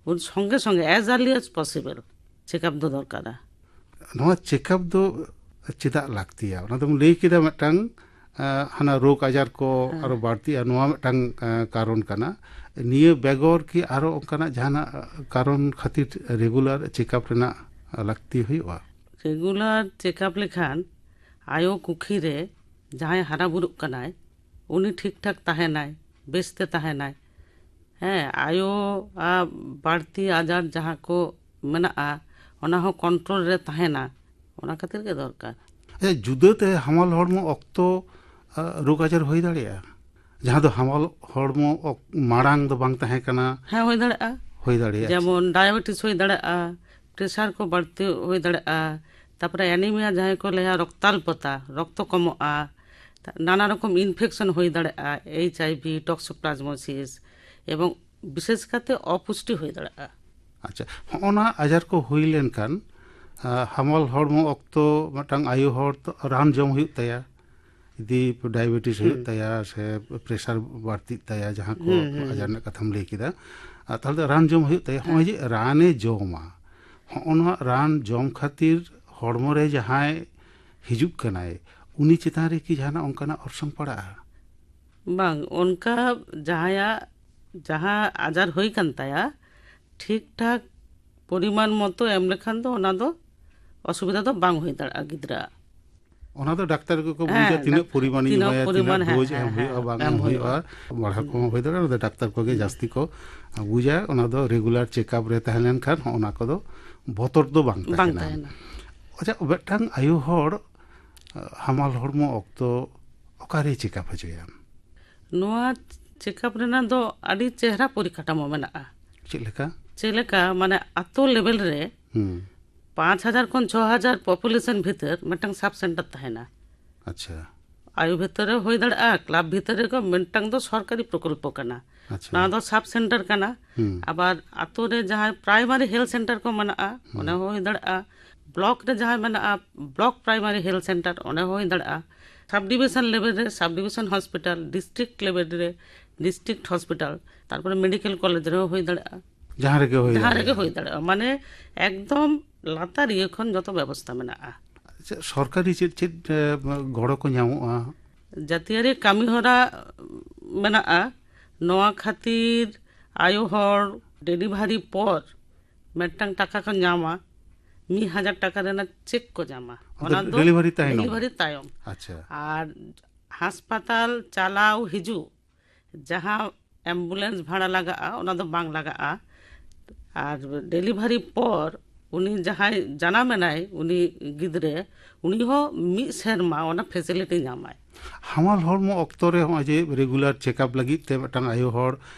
ᱩᱱ ᱥᱚᱸᱜᱮ ᱥᱚᱸᱜᱮ, as early as possible, checkup ᱫᱚ ᱫᱚᱨᱠᱟᱨᱟ᱾ ᱱᱚᱣᱟ ᱪᱮᱠᱟᱯ ᱫᱚ ᱪᱮᱫᱟᱜ ᱞᱟᱹᱠᱛᱤᱭᱟ? ᱚᱱᱟ ᱫᱚᱢ ᱞᱟᱹᱭ ᱠᱮᱫᱟ ᱢᱤᱫᱴᱟᱝ, ᱟ, ᱦᱟᱱᱟ ᱨᱳᱜᱽ ᱟᱡᱟᱨ ᱠᱚ ᱦᱮᱸ᱾ ᱟᱨᱚ ᱵᱟᱹᱲᱛᱤᱜᱼᱟ, ᱱᱚᱣᱟ ᱢᱤᱫᱴᱟᱝ, ᱟ, ᱠᱟᱨᱚᱱ ᱠᱟᱱᱟ᱾ ᱱᱤᱭᱟᱹ ᱵᱮᱜᱚᱨ ᱠᱤ ᱟᱨᱚ ᱚᱱᱠᱟᱱᱟᱜ ᱡᱟᱦᱟᱱᱟᱜ ᱠᱟᱨᱚᱱ ᱠᱷᱟᱹᱛᱤᱨ ᱨᱮᱜᱩᱞᱟᱨ ᱪᱮᱠᱟᱯ ᱨᱮᱱᱟᱜ ᱞᱟᱹᱠᱛᱤ ᱦᱩᱭᱩᱜᱼᱟ? ᱨᱮᱜᱩᱞᱟᱨ ᱪᱮᱠᱟᱯ ᱞᱮᱠᱷᱟᱱ ᱟᱭᱳ ᱠᱩᱠᱷᱤ ᱨᱮ ᱡᱟᱦᱟᱸᱭ ᱦᱟᱨᱟ ᱵᱩᱨᱩᱜ ᱠᱟᱱᱟᱭ, ᱩᱱᱤ ᱴᱷᱤᱠ ᱴᱷᱟᱠ ᱛᱟᱦᱮᱱᱟᱭ, ᱵᱮᱥᱛᱮ ᱛᱟᱦᱮᱱᱟᱭ᱾ ᱦᱮᱸ, ᱟᱭᱳᱣᱟᱜ ᱵᱟᱹᱲᱛᱤ ᱟᱡᱟᱨ ᱡᱟᱦᱟᱸ ᱠᱚ ᱢᱮᱱᱟᱜᱼᱟ, ᱚᱱᱟ ᱦᱚᱸ ᱠᱚᱱᱴᱨᱳᱞ ᱨᱮ ᱛᱟᱦᱮᱱᱟ, ᱚᱱᱟ ᱠᱷᱟᱹᱛᱤᱨ ᱜᱮ ᱫᱚᱨᱠᱟᱨ᱾ ᱮ, ᱡᱩᱫᱟᱹᱛᱮ ᱦᱟᱢᱟᱞ ᱦᱚᱲᱢᱚ ᱚᱠᱛᱚ, ᱟ, ᱨᱳᱜᱽ ᱟᱡᱟᱨ ᱦᱩᱭ ᱫᱟᱲᱮᱭᱟᱜᱼᱟ, ᱡᱟᱦᱟᱸ ᱫᱚ ᱦᱟᱢᱟᱞ ᱦᱚᱲᱢᱚ ᱚᱠ-, ᱢᱟᱲᱟᱝ ᱫᱚ ᱵᱟᱝ ᱛᱟᱦᱮᱸ ᱠᱟᱱᱟ? ᱦᱮᱸ, ᱦᱩᱭ ᱫᱟᱲᱮᱭᱟᱜᱼᱟ᱾ ᱦᱩᱭ ᱫᱟᱲᱮᱭᱟᱜᱼᱟ᱾ ᱡᱮᱢᱚᱱ ᱰᱟᱭᱟᱵᱮᱴᱤᱥ ᱦᱩᱭ ᱫᱟᱲᱮᱭᱟᱜᱼᱟ, ᱯᱨᱮᱥᱟᱨ ᱠᱚ ᱵᱟᱹᱲᱛᱤ ᱦᱩᱭ ᱫᱟᱲᱮᱭᱟᱜᱼᱟ, ᱛᱟᱨᱯᱚᱨᱮ ᱮᱱᱤᱢᱤᱭᱟ ᱡᱟᱦᱟᱸᱭ ᱠᱚ ᱞᱟᱹᱭᱟ ᱨᱚᱠᱛᱟᱞᱯᱚᱛᱟ, ᱨᱚᱠᱛᱚ ᱠᱚᱢᱚᱜᱼᱟ, ᱱᱟᱱᱟ ᱨᱚᱠᱚᱢ ᱤᱱᱯᱷᱮᱠᱥᱚᱱ ᱦᱩᱭ ᱫᱟᱲᱮᱭᱟᱜᱼᱟ, ᱮᱭᱤᱪ ᱟᱭ ᱵᱷᱤ, ᱴᱚᱠᱥᱳᱯᱞᱟᱡᱢᱳᱥᱤᱥ, ᱮᱵᱚᱝ ᱵᱤᱥᱮᱥ ᱠᱟᱛᱮ ᱚᱯᱩᱥᱴᱤ ᱦᱩᱭ ᱫᱟᱲᱮᱭᱟᱜᱼᱟ᱾ ᱟᱪᱪᱷᱟ, ᱦᱚᱸᱜᱼᱚ ᱱᱟ ᱟᱡᱟᱨ ᱠᱚ ᱦᱩᱭ ᱞᱮᱱᱠᱷᱟᱱ, ᱟ, ᱦᱟᱢᱟᱞ ᱦᱚᱲᱢᱚ ᱚᱠᱛᱚ ᱢᱤᱫᱴᱟᱝ ᱟᱭᱳ ᱦᱚᱲ ᱛᱚ ᱨᱟᱱ ᱡᱚᱢ ᱦᱩᱭᱩᱜ ᱛᱟᱭᱟ᱾ ᱡᱩᱫᱤ ᱰᱟᱭᱟᱵᱮᱴᱤᱥ ᱦᱩᱭᱩᱜ ᱛᱟᱭᱟ ᱥᱮ ᱯᱨᱮᱥᱟᱨ ᱵᱟᱹᱲᱛᱤᱜ ᱛᱟᱭᱟ, ᱡᱟᱦᱟᱸ ᱠᱚ ᱟᱡᱟᱨ ᱨᱮᱱᱟᱜ ᱠᱟᱛᱷᱟᱢ ᱞᱟᱹᱭ ᱠᱮᱫᱟ, ᱟᱨ ᱛᱟᱦᱚᱞᱮ ᱫᱚ ᱨᱟᱱ ᱡᱚᱢ ᱦᱩᱭᱩᱜ ᱛᱟᱭᱟ᱾ ᱱᱚᱜᱼᱚᱭ ᱡᱮ ᱨᱟᱱᱮ ᱡᱚᱢᱟ, ᱦᱚᱸᱜᱼᱚ ᱱᱚᱣᱟ ᱨᱟᱱ ᱡᱚᱢ ᱠᱷᱟᱹᱛᱤᱨ ᱦᱚᱲᱢᱚ ᱨᱮ ᱡᱟᱦᱟᱸᱭ ᱦᱤᱡᱩᱜ ᱠᱟᱱᱟᱭ, ᱩᱱᱤ ᱪᱮᱛᱟᱱ ᱨᱮ ᱠᱤ ᱡᱟᱦᱟᱱᱟᱜ ᱚᱱᱠᱟᱱᱟᱜ ᱚᱨᱥᱚᱝ ᱯᱟᱲᱟᱜᱼᱟ? ᱵᱟᱝ, ᱚᱱᱠᱟ ᱡᱟᱦᱟᱸᱭᱟᱜ ᱡᱟᱦᱟᱸ ᱟᱡᱟᱨ ᱦᱩᱭ ᱠᱟᱱ ᱛᱟᱭᱟ, ᱴᱷᱤᱠ ᱴᱷᱟᱠ ᱯᱚᱨᱤᱢᱟᱱ ᱢᱚᱛᱚ ᱮᱢ ᱞᱮᱠᱷᱟᱱ ᱫᱚ ᱚᱱᱟ ᱫᱚ ᱚᱥᱩᱵᱤᱫᱷᱟ ᱫᱚ ᱵᱟᱝ ᱦᱩᱭ ᱫᱟᱲᱮᱭᱟᱜᱼᱟ ᱜᱤᱫᱽᱨᱟᱹᱣᱟᱜ᱾ ᱚᱱᱟ ᱫᱚ ᱰᱟᱠᱛᱟᱨ ᱜᱮᱠᱚ ᱵᱩᱡᱟ, ᱦᱮᱸ, ᱛᱤᱱᱟᱹᱜ ᱯᱚᱨᱤᱢᱟᱱᱤᱧ ᱛᱤᱱᱟᱹᱜ ᱮᱢᱟᱭᱟ, ᱯᱚᱨᱤᱢᱟᱱ, ᱛᱤᱱᱟᱹᱜ ᱦᱮᱸ, ᱰᱳᱡᱽ ᱦᱮᱸ, ᱮᱢ ᱦᱮᱸ, ᱦᱩᱭᱩᱜᱼᱟ, ᱵᱟᱝ ᱮᱢ ᱮᱢ ᱦᱩᱭᱩᱜᱼᱟ᱾ ᱦᱩᱭᱩᱜᱼᱟ᱾ ᱵᱟᱲᱦᱟᱣ ᱠᱚᱦᱚᱸ ᱦᱩᱭ ᱫᱟᱲᱮᱭᱟᱜᱼᱟ, ᱚᱱᱟ ᱫᱚ ᱰᱟᱠᱛᱟᱨ ᱠᱚᱜᱮ ᱡᱟᱹᱥᱛᱤ ᱠᱚ ᱵᱩᱡᱟ᱾ ᱚᱱᱟ ᱫᱚ ᱨᱮᱜᱩᱞᱟᱨ ᱪᱮᱠᱟᱯ ᱨᱮ ᱛᱟᱦᱮᱸ ᱞᱮᱱᱠᱷᱟᱱ ᱦᱚᱸ ᱚᱱᱟ ᱠᱚᱫᱚ ᱵᱚᱛᱚᱨ ᱫᱚ ᱵᱟᱝ ᱵᱟᱝ ᱛᱟᱦᱮᱱᱟ᱾ ᱛᱟᱦᱮᱱᱟ᱾ ᱟᱪᱪᱷᱟ, ᱢᱤᱫᱴᱟᱝ ᱟᱭᱳ ᱦᱚᱲ, ᱟᱸ, ᱦᱟᱢᱟᱞ ᱦᱚᱲᱢᱚ ᱚᱠᱛᱚ ᱚᱠᱟᱨᱮ ᱪᱮᱠᱟᱯ ᱦᱚᱪᱚᱭᱟ? ᱱᱚᱣᱟ ᱪᱮᱠᱟᱯ ᱨᱮᱱᱟᱜ ᱫᱚ ᱟᱹᱰᱤ ᱪᱮᱦᱨᱟ ᱯᱚᱨᱤᱠᱟᱴᱷᱟᱢᱳ ᱢᱮᱱᱟᱜᱼᱟ᱾ ᱪᱮᱫ ᱞᱮᱠᱟ? ᱪᱮᱫ ᱞᱮᱠᱟ, ᱢᱟᱱᱮ, ᱟᱛᱳ ᱞᱮᱵᱮᱞ ᱨᱮ ᱦᱩᱸ᱾ ᱯᱟᱸᱪ ᱦᱟᱡᱟᱨ ᱠᱷᱚᱱ ᱪᱷᱚ ᱦᱟᱡᱟᱨ ᱯᱚᱯᱩᱞᱮᱥᱚᱱ ᱵᱷᱤᱛᱟᱹᱨ ᱢᱤᱫᱴᱟᱝ ᱥᱟᱵ ᱥᱮᱱᱴᱟᱨ ᱛᱟᱦᱮᱱᱟ᱾ ᱟᱪᱪᱷᱟ᱾ ᱟᱭᱳ ᱵᱷᱤᱛᱟᱹᱨ ᱨᱮ ᱦᱩᱭ ᱫᱟᱲᱮᱭᱟᱜᱼᱟ, ᱠᱞᱟᱵᱽ ᱵᱷᱤᱛᱟᱹᱨ ᱨᱮ ᱢᱤᱫᱴᱟᱝ ᱫᱚ ᱥᱚᱨᱠᱟᱨᱤ ᱯᱨᱚᱠᱚᱞᱯᱚ ᱠᱟᱱᱟ᱾ ᱟᱪᱪᱷᱟ᱾ ᱱᱚᱣᱟ ᱫᱚ ᱥᱟᱵ ᱥᱮᱱᱴᱟᱨ ᱠᱟᱱᱟ᱾ ᱦᱩᱸ᱾ ᱟᱵᱟᱨ ᱟᱛᱳ ᱨᱮ ᱡᱟᱦᱟᱸᱭ ᱯᱨᱟᱭᱢᱟᱨᱤ ᱦᱮᱞᱛᱷ ᱥᱮᱱᱴᱟᱨ ᱠᱚ ᱢᱮᱱᱟᱜᱼᱟ, ᱦᱩᱸ᱾ ᱚᱸᱰᱮ ᱦᱚᱸ ᱦᱩᱭ ᱫᱟᱲᱮᱭᱟᱜᱼᱟ᱾ ᱵᱞᱚᱠ ᱨᱮ ᱡᱟᱦᱟᱸ ᱢᱮᱱᱟᱜᱼᱟ, ᱵᱞᱚᱠ ᱯᱨᱟᱭᱢᱟᱨᱤ ᱦᱮᱞᱛᱷ ᱥᱮᱱᱴᱟᱨ, ᱚᱸᱰᱮ ᱦᱚᱸ ᱦᱩᱭ ᱫᱟᱲᱮᱭᱟᱜᱼᱟ᱾ ᱥᱟᱵ ᱰᱤᱵᱤᱥᱚᱱ ᱞᱮᱵᱮᱞ ᱨᱮ ᱥᱟᱵ ᱰᱤᱵᱤᱥᱚᱱ ᱦᱚᱥᱯᱤᱴᱟᱞ, ᱰᱤᱥᱴᱨᱤᱠᱴ ᱞᱮᱵᱮᱞ ᱨᱮ ᱰᱤᱥᱴᱨᱤᱠᱴ ᱦᱚᱥᱯᱤᱴᱟᱞ, ᱛᱟᱨᱯᱚᱨᱮ ᱢᱮᱰᱤᱠᱮᱞ ᱠᱚᱞᱮᱡᱽ ᱨᱮᱦᱚᱸ ᱦᱩᱭ ᱫᱟᱲᱮᱭᱟᱜᱼᱟ᱾ ᱡᱟᱦᱟᱸ ᱨᱮᱜᱮ ᱦᱩᱭ ᱡᱟᱦᱟᱸ ᱨᱮᱜᱮ ᱫᱟᱲᱮᱭᱟᱜᱼᱟ᱾ ᱦᱩᱭ ᱫᱟᱲᱮᱭᱟᱜᱼᱟ᱾ ᱢᱟᱱᱮ, ᱮᱠᱫᱚᱢ ᱞᱟᱛᱟᱨ ᱤᱭᱟᱹ ᱠᱷᱚᱱ ᱡᱚᱛᱚ ᱵᱮᱵᱚᱥᱛᱷᱟ ᱢᱮᱱᱟᱜᱼᱟ᱾ ᱟᱪᱪᱷᱟ, ᱥᱚᱨᱠᱟᱨᱤ ᱪᱮᱫ ᱪᱮᱫ, ᱮ, ᱜᱚᱲᱚ ᱠᱚ ᱧᱟᱢᱚᱜᱼᱟ? ᱡᱟᱹᱛᱤᱭᱟᱹᱨᱤ ᱠᱟᱹᱢᱤᱦᱚᱨᱟ ᱢᱮᱱᱟᱜᱼᱟ᱾ ᱱᱚᱣᱟ ᱠᱷᱟᱹᱛᱤᱨ ᱟᱭᱳ ᱦᱚᱲ ᱰᱮᱞᱤᱵᱷᱟᱨᱤ ᱯᱚᱨ ᱢᱤᱫᱴᱟᱝ ᱴᱟᱠᱟ ᱠᱚ ᱧᱟᱢᱟ, ᱢᱤᱫ ᱦᱟᱡᱟᱨ ᱴᱟᱠᱟ ᱨᱮᱱᱟᱜ ᱪᱮᱠ ᱠᱚ ᱧᱟᱢᱟ᱾ ᱚᱱᱟ ᱚᱱᱟ ᱫᱚ ᱰᱮᱞᱤᱵᱷᱟᱨᱤ ᱛᱟᱭᱱᱚᱢ? ᱰᱮᱞᱤᱵᱷᱟᱨᱤ ᱛᱟᱭᱚᱢ᱾ ᱟᱪᱪᱷᱟ᱾ ᱟᱨ ᱦᱟᱥᱯᱟᱛᱟᱞ ᱪᱟᱞᱟᱣ ᱦᱤᱡᱩᱜ ᱡᱟᱦᱟᱸ ᱮᱢᱵᱩᱞᱮᱱᱥ ᱵᱷᱟᱲᱟ ᱞᱟᱜᱟᱜᱼᱟ, ᱚᱱᱟ ᱫᱚ ᱵᱟᱝ ᱞᱟᱜᱟᱜᱼᱟ᱾ ᱟᱨ ᱰᱮᱞᱤᱵᱷᱟᱨᱤ ᱯᱚᱨ ᱩᱱᱤ ᱡᱟᱦᱟᱸᱭ ᱡᱟᱱᱟᱢ ᱮᱱᱟᱭ, ᱩᱱᱤ ᱜᱤᱫᱽᱨᱟᱹ, ᱩᱱᱤ ᱦᱚᱸ ᱢᱤᱫ ᱥᱮᱨᱢᱟ ᱚᱱᱟ ᱯᱷᱮᱥᱤᱞᱤᱴᱤ ᱧᱟᱢᱟᱭ᱾ ᱦᱟᱢᱟᱞ ᱦᱚᱲᱢᱚ ᱚᱠᱛᱚ ᱨᱮ ᱱᱚᱜᱼᱚᱭ ᱡᱮ ᱨᱮᱜᱩᱞᱟᱨ ᱪᱮᱠᱟᱯ ᱞᱟᱹᱜᱤᱫ ᱛᱮ ᱢᱤᱫᱴᱟᱝ ᱟᱭᱳ ᱦᱚᱲ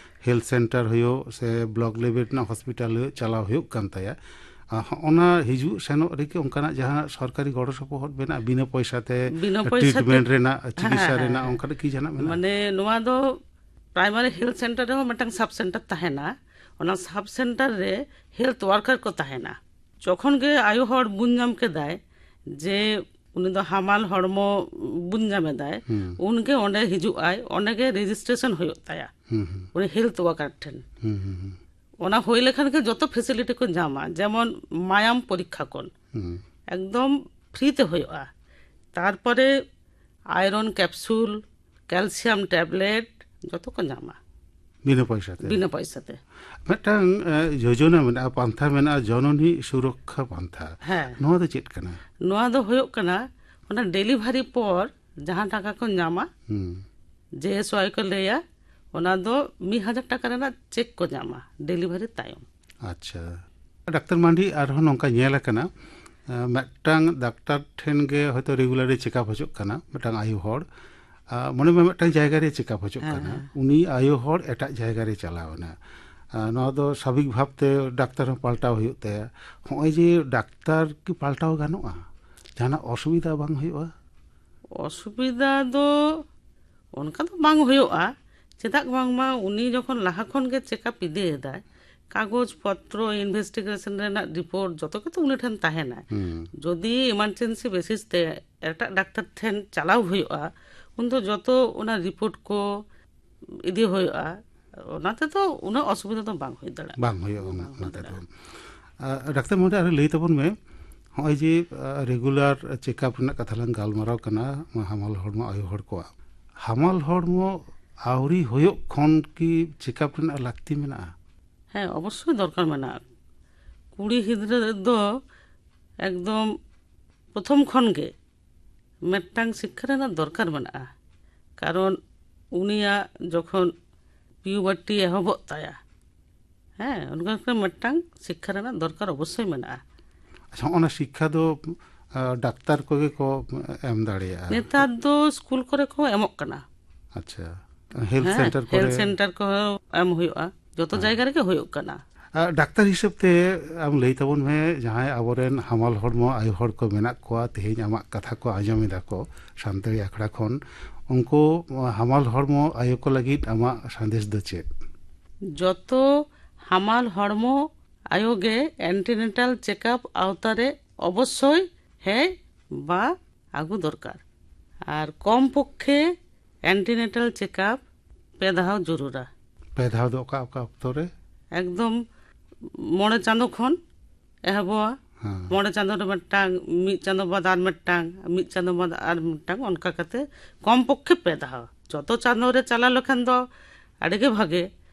ᱦᱮᱞᱛᱷ ᱥᱮᱱᱴᱟᱨ ᱦᱩᱭᱩᱜ ᱥᱮ ᱵᱞᱚᱠ ᱞᱮᱵᱮᱞ ᱨᱮᱱᱟᱜ ᱦᱚᱥᱯᱤᱴᱟᱞ ᱦᱩᱭᱩᱜ, ᱪᱟᱞᱟᱣ ᱦᱩᱭᱩᱜ ᱠᱟᱱ ᱛᱟᱭᱟ, ᱟᱨ ᱦᱚᱸ ᱚᱱᱟ ᱦᱤᱡᱩᱜ ᱥᱮᱱᱚᱜ ᱨᱮᱜᱮ ᱚᱱᱠᱟᱱᱟᱜ ᱡᱟᱦᱟᱸ ᱥᱚᱨᱠᱟᱨᱤ ᱜᱚᱲᱚ ᱥᱚᱯᱚᱦᱚᱫ ᱢᱮᱱᱟᱜᱼᱟ, ᱵᱤᱱᱟᱹ ᱯᱚᱭᱥᱟ ᱛᱮ ᱵᱤᱱᱟᱹ ᱯᱚᱭᱥᱟ ᱛᱮ᱾ ᱴᱨᱤᱴᱢᱮᱱᱴ ᱨᱮᱱᱟᱜ, ᱦᱮᱸ, ᱪᱤᱠᱤᱛᱥᱟ ᱦᱮᱸ, ᱨᱮᱱᱟᱜ, ᱦᱮᱸ᱾ ᱚᱱᱠᱟᱱᱟᱜ ᱠᱤ ᱡᱟᱦᱟᱱᱟᱜ ᱢᱮᱱᱟᱜᱼᱟ? ᱢᱟᱱᱮ, ᱱᱚᱣᱟ ᱫᱚ ᱯᱨᱟᱭᱢᱟᱨᱤ ᱦᱮᱞᱛᱷ ᱥᱮᱱᱴᱟᱨ ᱨᱮᱦᱚᱸ ᱢᱤᱫᱴᱟᱝ ᱥᱟᱵ ᱥᱮᱱᱴᱟᱨ ᱛᱟᱦᱮᱱᱟ᱾ ᱚᱱᱟ ᱥᱟᱵ ᱥᱮᱱᱴᱟᱨ ᱨᱮ ᱦᱮᱞᱛᱷ ᱣᱟᱨᱠᱟᱨ ᱠᱚ ᱛᱟᱦᱮᱱᱟ᱾ ᱡᱚᱠᱷᱚᱱ ᱜᱮ ᱟᱭᱳ ᱦᱚᱲ ᱵᱩᱡᱽ ᱧᱟᱢ ᱠᱮᱫᱟᱭ ᱡᱮ ᱩᱱᱤ ᱫᱚ ᱦᱟᱢᱟᱞ ᱦᱚᱲᱢᱚ ᱵᱩᱡᱽ ᱧᱟᱢ ᱮᱫᱟᱭ, ᱦᱩᱸ᱾ ᱩᱱᱜᱮ ᱚᱸᱰᱮ ᱦᱤᱡᱩᱜ ᱟᱭ, ᱚᱸᱰᱮ ᱜᱮ ᱨᱮᱡᱤᱥᱴᱨᱮᱥᱚᱱ ᱦᱩᱭᱩᱜ ᱛᱟᱭᱟ᱾ ᱦᱩᱸ, ᱦᱩᱸ᱾ ᱩᱱᱤ ᱦᱮᱞᱛᱷ ᱣᱟᱨᱠᱟᱨ ᱴᱷᱮᱱ᱾ ᱦᱩᱸ, ᱦᱩᱸ, ᱦᱩᱸ᱾ ᱚᱱᱟ ᱦᱩᱭ ᱞᱮᱠᱷᱟᱱ ᱜᱮ ᱡᱚᱛᱚ ᱯᱷᱮᱥᱤᱞᱤᱴᱤ ᱠᱚ ᱧᱟᱢᱟ, ᱡᱮᱢᱚᱱ ᱢᱟᱭᱟᱢ ᱯᱚᱨᱤᱠᱠᱷᱟ ᱠᱷᱚᱱ ᱦᱩᱸ᱾ ᱮᱠᱫᱚᱢ ᱯᱷᱨᱤ ᱛᱮ ᱦᱩᱭᱩᱜᱼᱟ᱾ ᱛᱟᱨᱯᱚᱨᱮ ᱟᱭᱨᱚᱱ ᱠᱮᱯᱥᱩᱞ, ᱠᱮᱞᱥᱤᱭᱟᱢ ᱴᱮᱵᱞᱮᱴ, ᱡᱚᱛᱚ ᱠᱚ ᱧᱟᱢᱟ᱾ ᱵᱤᱱᱟᱹ ᱯᱚᱭᱥᱟ ᱛᱮ? ᱵᱤᱱᱟᱹ ᱯᱚᱭᱥᱟ ᱛᱮ᱾ ᱢᱤᱫᱴᱟᱝ, ᱮ, ᱡᱳᱡᱚᱱᱟ ᱢᱮᱱᱟᱜᱼᱟ, ᱯᱟᱱᱛᱷᱟ ᱢᱮᱱᱟᱜᱼᱟ, ᱡᱚᱱᱚᱱᱤ ᱥᱩᱨᱚᱠᱠᱷᱟ ᱯᱟᱱᱛᱷᱟ᱾ ᱦᱮᱸ᱾ ᱱᱚᱣᱟ ᱫᱚ ᱪᱮᱫ ᱠᱟᱱᱟ? ᱱᱚᱣᱟ ᱫᱚ ᱦᱩᱭᱩᱜ ᱠᱟᱱᱟ, ᱚᱱᱟ ᱰᱮᱞᱤᱵᱷᱟᱨᱤ ᱯᱚᱨ ᱡᱟᱦᱟᱸ ᱴᱟᱠᱟ ᱠᱚ ᱧᱟᱢᱟ, ᱦᱩᱸ᱾ ᱡᱮ ᱮᱥ ᱣᱟᱭ ᱠᱚ ᱞᱟᱹᱭᱟ, ᱚᱱᱟ ᱫᱚ ᱢᱤᱫ ᱦᱟᱡᱟᱨ ᱴᱟᱠᱟ ᱨᱮᱱᱟᱜ ᱪᱮᱠ ᱠᱚ ᱧᱟᱢᱟ ᱰᱮᱞᱤᱵᱷᱟᱨᱤ ᱛᱟᱭᱚᱢ᱾ ᱟᱪᱪᱷᱟ᱾ ᱰᱟᱠᱛᱟᱨ ᱢᱟᱱᱰᱤ, ᱟᱨᱦᱚᱸ ᱱᱚᱝᱠᱟ ᱧᱮᱞ ᱟᱠᱟᱱᱟ, ᱮ, ᱢᱤᱫᱴᱟᱝ ᱰᱟᱠᱛᱟᱨ ᱴᱷᱮᱱ ᱜᱮ ᱦᱚᱭᱛᱳ ᱨᱮᱜᱩᱞᱟᱨᱞᱤ ᱪᱮᱠᱟᱯ ᱦᱤᱡᱩᱜ ᱠᱟᱱᱟ, ᱢᱤᱫᱴᱟᱝ ᱟᱭᱳ ᱦᱚᱲ, ᱟ, ᱢᱚᱱᱮ ᱢᱮ ᱢᱤᱫᱴᱟᱝ ᱡᱟᱭᱜᱟ ᱨᱮ ᱪᱮᱠᱟᱯ ᱦᱤᱡᱩᱜ ᱦᱮᱸ, ᱠᱟᱱᱟ, ᱦᱮᱸ᱾ ᱩᱱᱤ ᱟᱭᱳ ᱦᱚᱲ ᱮᱴᱟᱜ ᱡᱟᱭᱜᱟ ᱨᱮ ᱪᱟᱞᱟᱣ ᱮᱱᱟ᱾ ᱟ, ᱱᱚᱣᱟ ᱫᱚ ᱥᱟᱵᱷᱟᱵᱤᱠ ᱵᱷᱟᱵᱛᱮ ᱰᱟᱠᱛᱟᱨ ᱦᱚᱸ ᱯᱟᱞᱴᱟᱣ ᱦᱩᱭᱩᱜ ᱛᱟᱭᱟ᱾ ᱦᱚᱸᱜᱼᱚᱭ ᱡᱮ ᱰᱟᱠᱛᱟᱨ ᱠᱤ ᱯᱟᱞᱴᱟᱣ ᱜᱟᱱᱚᱜᱼᱟ? ᱡᱟᱦᱟᱱᱟᱜ ᱚᱥᱩᱵᱤᱫᱷᱟ ᱵᱟᱝ ᱦᱩᱭᱩᱜᱼᱟ? ᱚᱥᱩᱵᱤᱫᱷᱟ ᱫᱚ ᱚᱱᱠᱟ ᱫᱚ ᱵᱟᱝ ᱦᱩᱭᱩᱜᱼᱟ᱾ ᱪᱮᱫᱟᱜ ᱵᱟᱝᱢᱟ ᱩᱱᱤ ᱡᱚᱠᱷᱚᱱ ᱞᱟᱦᱟ ᱠᱷᱚᱱ ᱜᱮ ᱪᱮᱠᱟᱯ ᱤᱫᱤᱭᱮᱫᱟᱭ, ᱠᱟᱜᱚᱡᱽ ᱯᱚᱛᱨᱚ, ᱤᱱᱵᱷᱮᱥᱴᱤᱜᱮᱥᱚᱱ ᱨᱮᱱᱟᱜ ᱨᱤᱯᱳᱨᱴ ᱡᱚᱛᱚ ᱠᱤᱪᱷᱩ ᱩᱱᱤ ᱴᱷᱮᱱ ᱛᱟᱦᱮᱱᱟ᱾ ᱦᱩᱸ᱾ ᱡᱩᱫᱤ ᱮᱢᱟᱨᱡᱮᱱᱥᱤ ᱵᱮᱥᱤᱥ ᱛᱮ ᱮᱴᱟᱜ ᱰᱟᱠᱛᱟᱨ ᱴᱷᱮᱱ ᱪᱟᱞᱟᱣ ᱦᱩᱭᱩᱜᱼᱟ, ᱩᱱᱫᱚ ᱡᱚᱛᱚ ᱚᱱᱟ ᱨᱤᱯᱳᱨᱴ ᱠᱚ ᱤᱫᱤ ᱦᱩᱭᱩᱜᱼᱟ᱾ ᱚᱱᱟ ᱛᱮᱫᱚ ᱩᱱᱟᱹᱜ ᱚᱥᱩᱵᱤᱫᱷᱟ ᱫᱚ ᱵᱟᱝ ᱦᱩᱭ ᱫᱟᱲᱮᱭᱟᱜᱼᱟ᱾ ᱵᱟᱝ ᱦᱩᱭᱩᱜᱼᱟ ᱚᱱᱟ, ᱵᱟᱝ ᱦᱩᱭ ᱚᱱᱟ ᱛᱮᱫᱚ᱾ ᱫᱟᱲᱮᱭᱟᱜᱼᱟ᱾ ᱟ, ᱰᱟᱠᱛᱟᱨ ᱢᱚᱦᱳᱫᱚᱭ, ᱟᱨᱚ ᱞᱟᱹᱭ ᱛᱟᱵᱚᱱ ᱢᱮ, ᱱᱚᱜᱼᱚᱭ ᱡᱮ, ᱟ, ᱨᱮᱜᱩᱞᱟᱨ ᱪᱮᱠᱟᱯ ᱨᱮᱱᱟᱜ ᱠᱟᱛᱷᱟ ᱞᱟᱝ ᱜᱟᱞᱢᱟᱨᱟᱣ ᱠᱟᱱᱟ, ᱦᱟᱢᱟᱞ ᱦᱚᱲᱢᱚ ᱟᱭᱳ ᱦᱚᱲ ᱠᱚᱣᱟᱜ, ᱦᱟᱢᱟᱞ ᱦᱚᱲᱢᱚ ᱟᱹᱣᱨᱤ ᱦᱩᱭᱩᱜ ᱠᱷᱚᱱ ᱠᱤ ᱪᱮᱠᱟᱯ ᱨᱮᱱᱟᱜ ᱞᱟᱹᱠᱛᱤ ᱢᱮᱱᱟᱜᱼᱟ? ᱦᱮᱸ, ᱚᱵᱚᱥᱥᱳᱭ ᱫᱚᱨᱠᱟᱨ ᱢᱮᱱᱟᱜᱼᱟ᱾ ᱠᱩᱲᱤ ᱜᱤᱫᱽᱨᱟᱹ ᱫᱚ ᱮᱠᱫᱚᱢ ᱯᱨᱚᱛᱷᱚᱢ ᱠᱷᱚᱱ ᱜᱮ ᱢᱤᱫᱴᱟᱝ ᱥᱤᱠᱠᱷᱟ ᱨᱮᱱᱟᱜ ᱫᱚᱨᱠᱟᱨ ᱢᱮᱱᱟᱜᱼᱟ, ᱠᱟᱨᱚᱱ ᱩᱱᱤᱭᱟᱜ ᱡᱚᱠᱷᱚᱱ ᱯᱤᱭᱩᱵᱟᱨᱴᱤ ᱮᱦᱚᱵᱚᱜ ᱛᱟᱭᱟ, ᱦᱮᱸ, ᱚᱱᱠᱟ ᱠᱟᱛᱮ ᱢᱤᱫᱴᱟᱝ ᱥᱤᱠᱠᱷᱟ ᱨᱮᱱᱟᱜ ᱫᱚᱨᱠᱟᱨ ᱚᱵᱚᱥᱥᱳᱭ ᱢᱮᱱᱟᱜᱼᱟ᱾ ᱟᱪᱪᱷᱟ, ᱚᱱᱟ ᱥᱤᱠᱠᱷᱟ ᱫᱚ, ᱟ, ᱰᱟᱠᱛᱟᱨ ᱠᱚᱜᱮ ᱠᱚ ᱮᱢ ᱫᱟᱲᱮᱭᱟᱜᱼᱟ? ᱱᱮᱛᱟᱨ ᱫᱚ ᱥᱠᱩᱞ ᱠᱚᱨᱮ ᱠᱚ ᱮᱢᱚᱜ ᱠᱟᱱᱟ᱾ ᱟᱪᱪᱷᱟ, ᱦᱮᱞᱛᱷ ᱦᱮᱸ, ᱥᱮᱱᱴᱟᱨ ᱠᱚᱨᱮ? ᱦᱮᱞᱛᱷ ᱥᱮᱱᱴᱟᱨ ᱠᱚᱦᱚᱸ ᱮᱢ ᱦᱩᱭᱩᱜᱼᱟ, ᱡᱚᱛᱚ ᱦᱮᱸ᱾ ᱡᱟᱭᱜᱟ ᱨᱮᱜᱮ ᱦᱩᱭᱩᱜ ᱠᱟᱱᱟ᱾ ᱟ, ᱰᱟᱠᱛᱟᱨ ᱦᱤᱥᱟᱹᱵ ᱛᱮ ᱟᱢ ᱞᱟᱹᱭ ᱛᱟᱵᱚᱱ ᱢᱮ, ᱡᱟᱦᱟᱸᱭ ᱟᱵᱚᱨᱮᱱ ᱦᱟᱢᱟᱞ ᱦᱚᱲᱢᱚ ᱟᱭᱳ ᱦᱚᱲ ᱠᱚ ᱢᱮᱱᱟᱜ ᱠᱚᱣᱟ, ᱛᱮᱦᱮᱧ ᱟᱢᱟᱜ ᱠᱟᱛᱷᱟ ᱠᱚ ᱟᱸᱡᱚᱢ ᱮᱫᱟ ᱠᱚ ᱥᱟᱱᱛᱟᱲᱤ ᱟᱠᱷᱲᱟ ᱠᱷᱚᱱ, ᱩᱱᱠᱩ ᱦᱟᱢᱟᱞ ᱦᱚᱲᱢᱚ ᱟᱭᱳ ᱠᱚ ᱞᱟᱹᱜᱤᱫ ᱟᱢᱟᱜ ᱥᱟᱸᱫᱮᱥ ᱫᱚ ᱪᱮᱫ? ᱡᱚᱛᱚ ᱦᱟᱢᱟᱞ ᱦᱚᱲᱢᱚ ᱟᱭᱳ ᱜᱮ ᱮᱱᱴᱤᱱᱮᱴᱟᱞ ᱪᱮᱠᱟᱯ ᱟᱣᱛᱟ ᱨᱮ ᱚᱵᱚᱥᱥᱳᱭ ᱦᱮᱡ ᱵᱟ ᱟᱹᱜᱩ ᱫᱚᱨᱠᱟᱨ᱾ ᱟᱨ ᱠᱚᱢ ᱯᱚᱠᱠᱷᱮ antenatal checkup ᱯᱮ ᱫᱷᱟᱣ ᱡᱚᱨᱩᱨᱟ᱾ ᱯᱮ ᱫᱷᱟᱣ ᱫᱚ ᱚᱠᱟ ᱚᱠᱟ ᱚᱠᱛᱚ ᱨᱮ? ᱮᱠᱫᱚᱢ ᱢᱚᱬᱮ ᱪᱟᱸᱫᱚ ᱠᱷᱚᱱ ᱮᱦᱚᱵᱚᱜᱼᱟ᱾ ᱦᱮᱸ᱾ ᱢᱚᱬᱮ ᱪᱟᱸᱫᱚ ᱨᱮ ᱢᱤᱫᱴᱟᱝ, ᱢᱤᱫ ᱪᱟᱸᱫᱚ ᱵᱟᱫ ᱟᱨ ᱢᱤᱫᱴᱟᱝ, ᱢᱤᱫ ᱪᱟᱸᱫᱚ ᱵᱟᱫ ᱟᱨ ᱢᱤᱫᱴᱟᱝ, ᱚᱱᱠᱟ ᱠᱟᱛᱮ ᱠᱚᱢ ᱯᱚᱠᱠᱷᱮ ᱯᱮ ᱫᱷᱟᱣ᱾ ᱡᱚᱛᱚ ᱪᱟᱸᱫᱚ ᱨᱮ ᱪᱟᱞᱟᱣ ᱞᱮᱠᱷᱟᱱ ᱫᱚ ᱟᱹᱰᱤ ᱜᱮ ᱵᱷᱟᱜᱮ,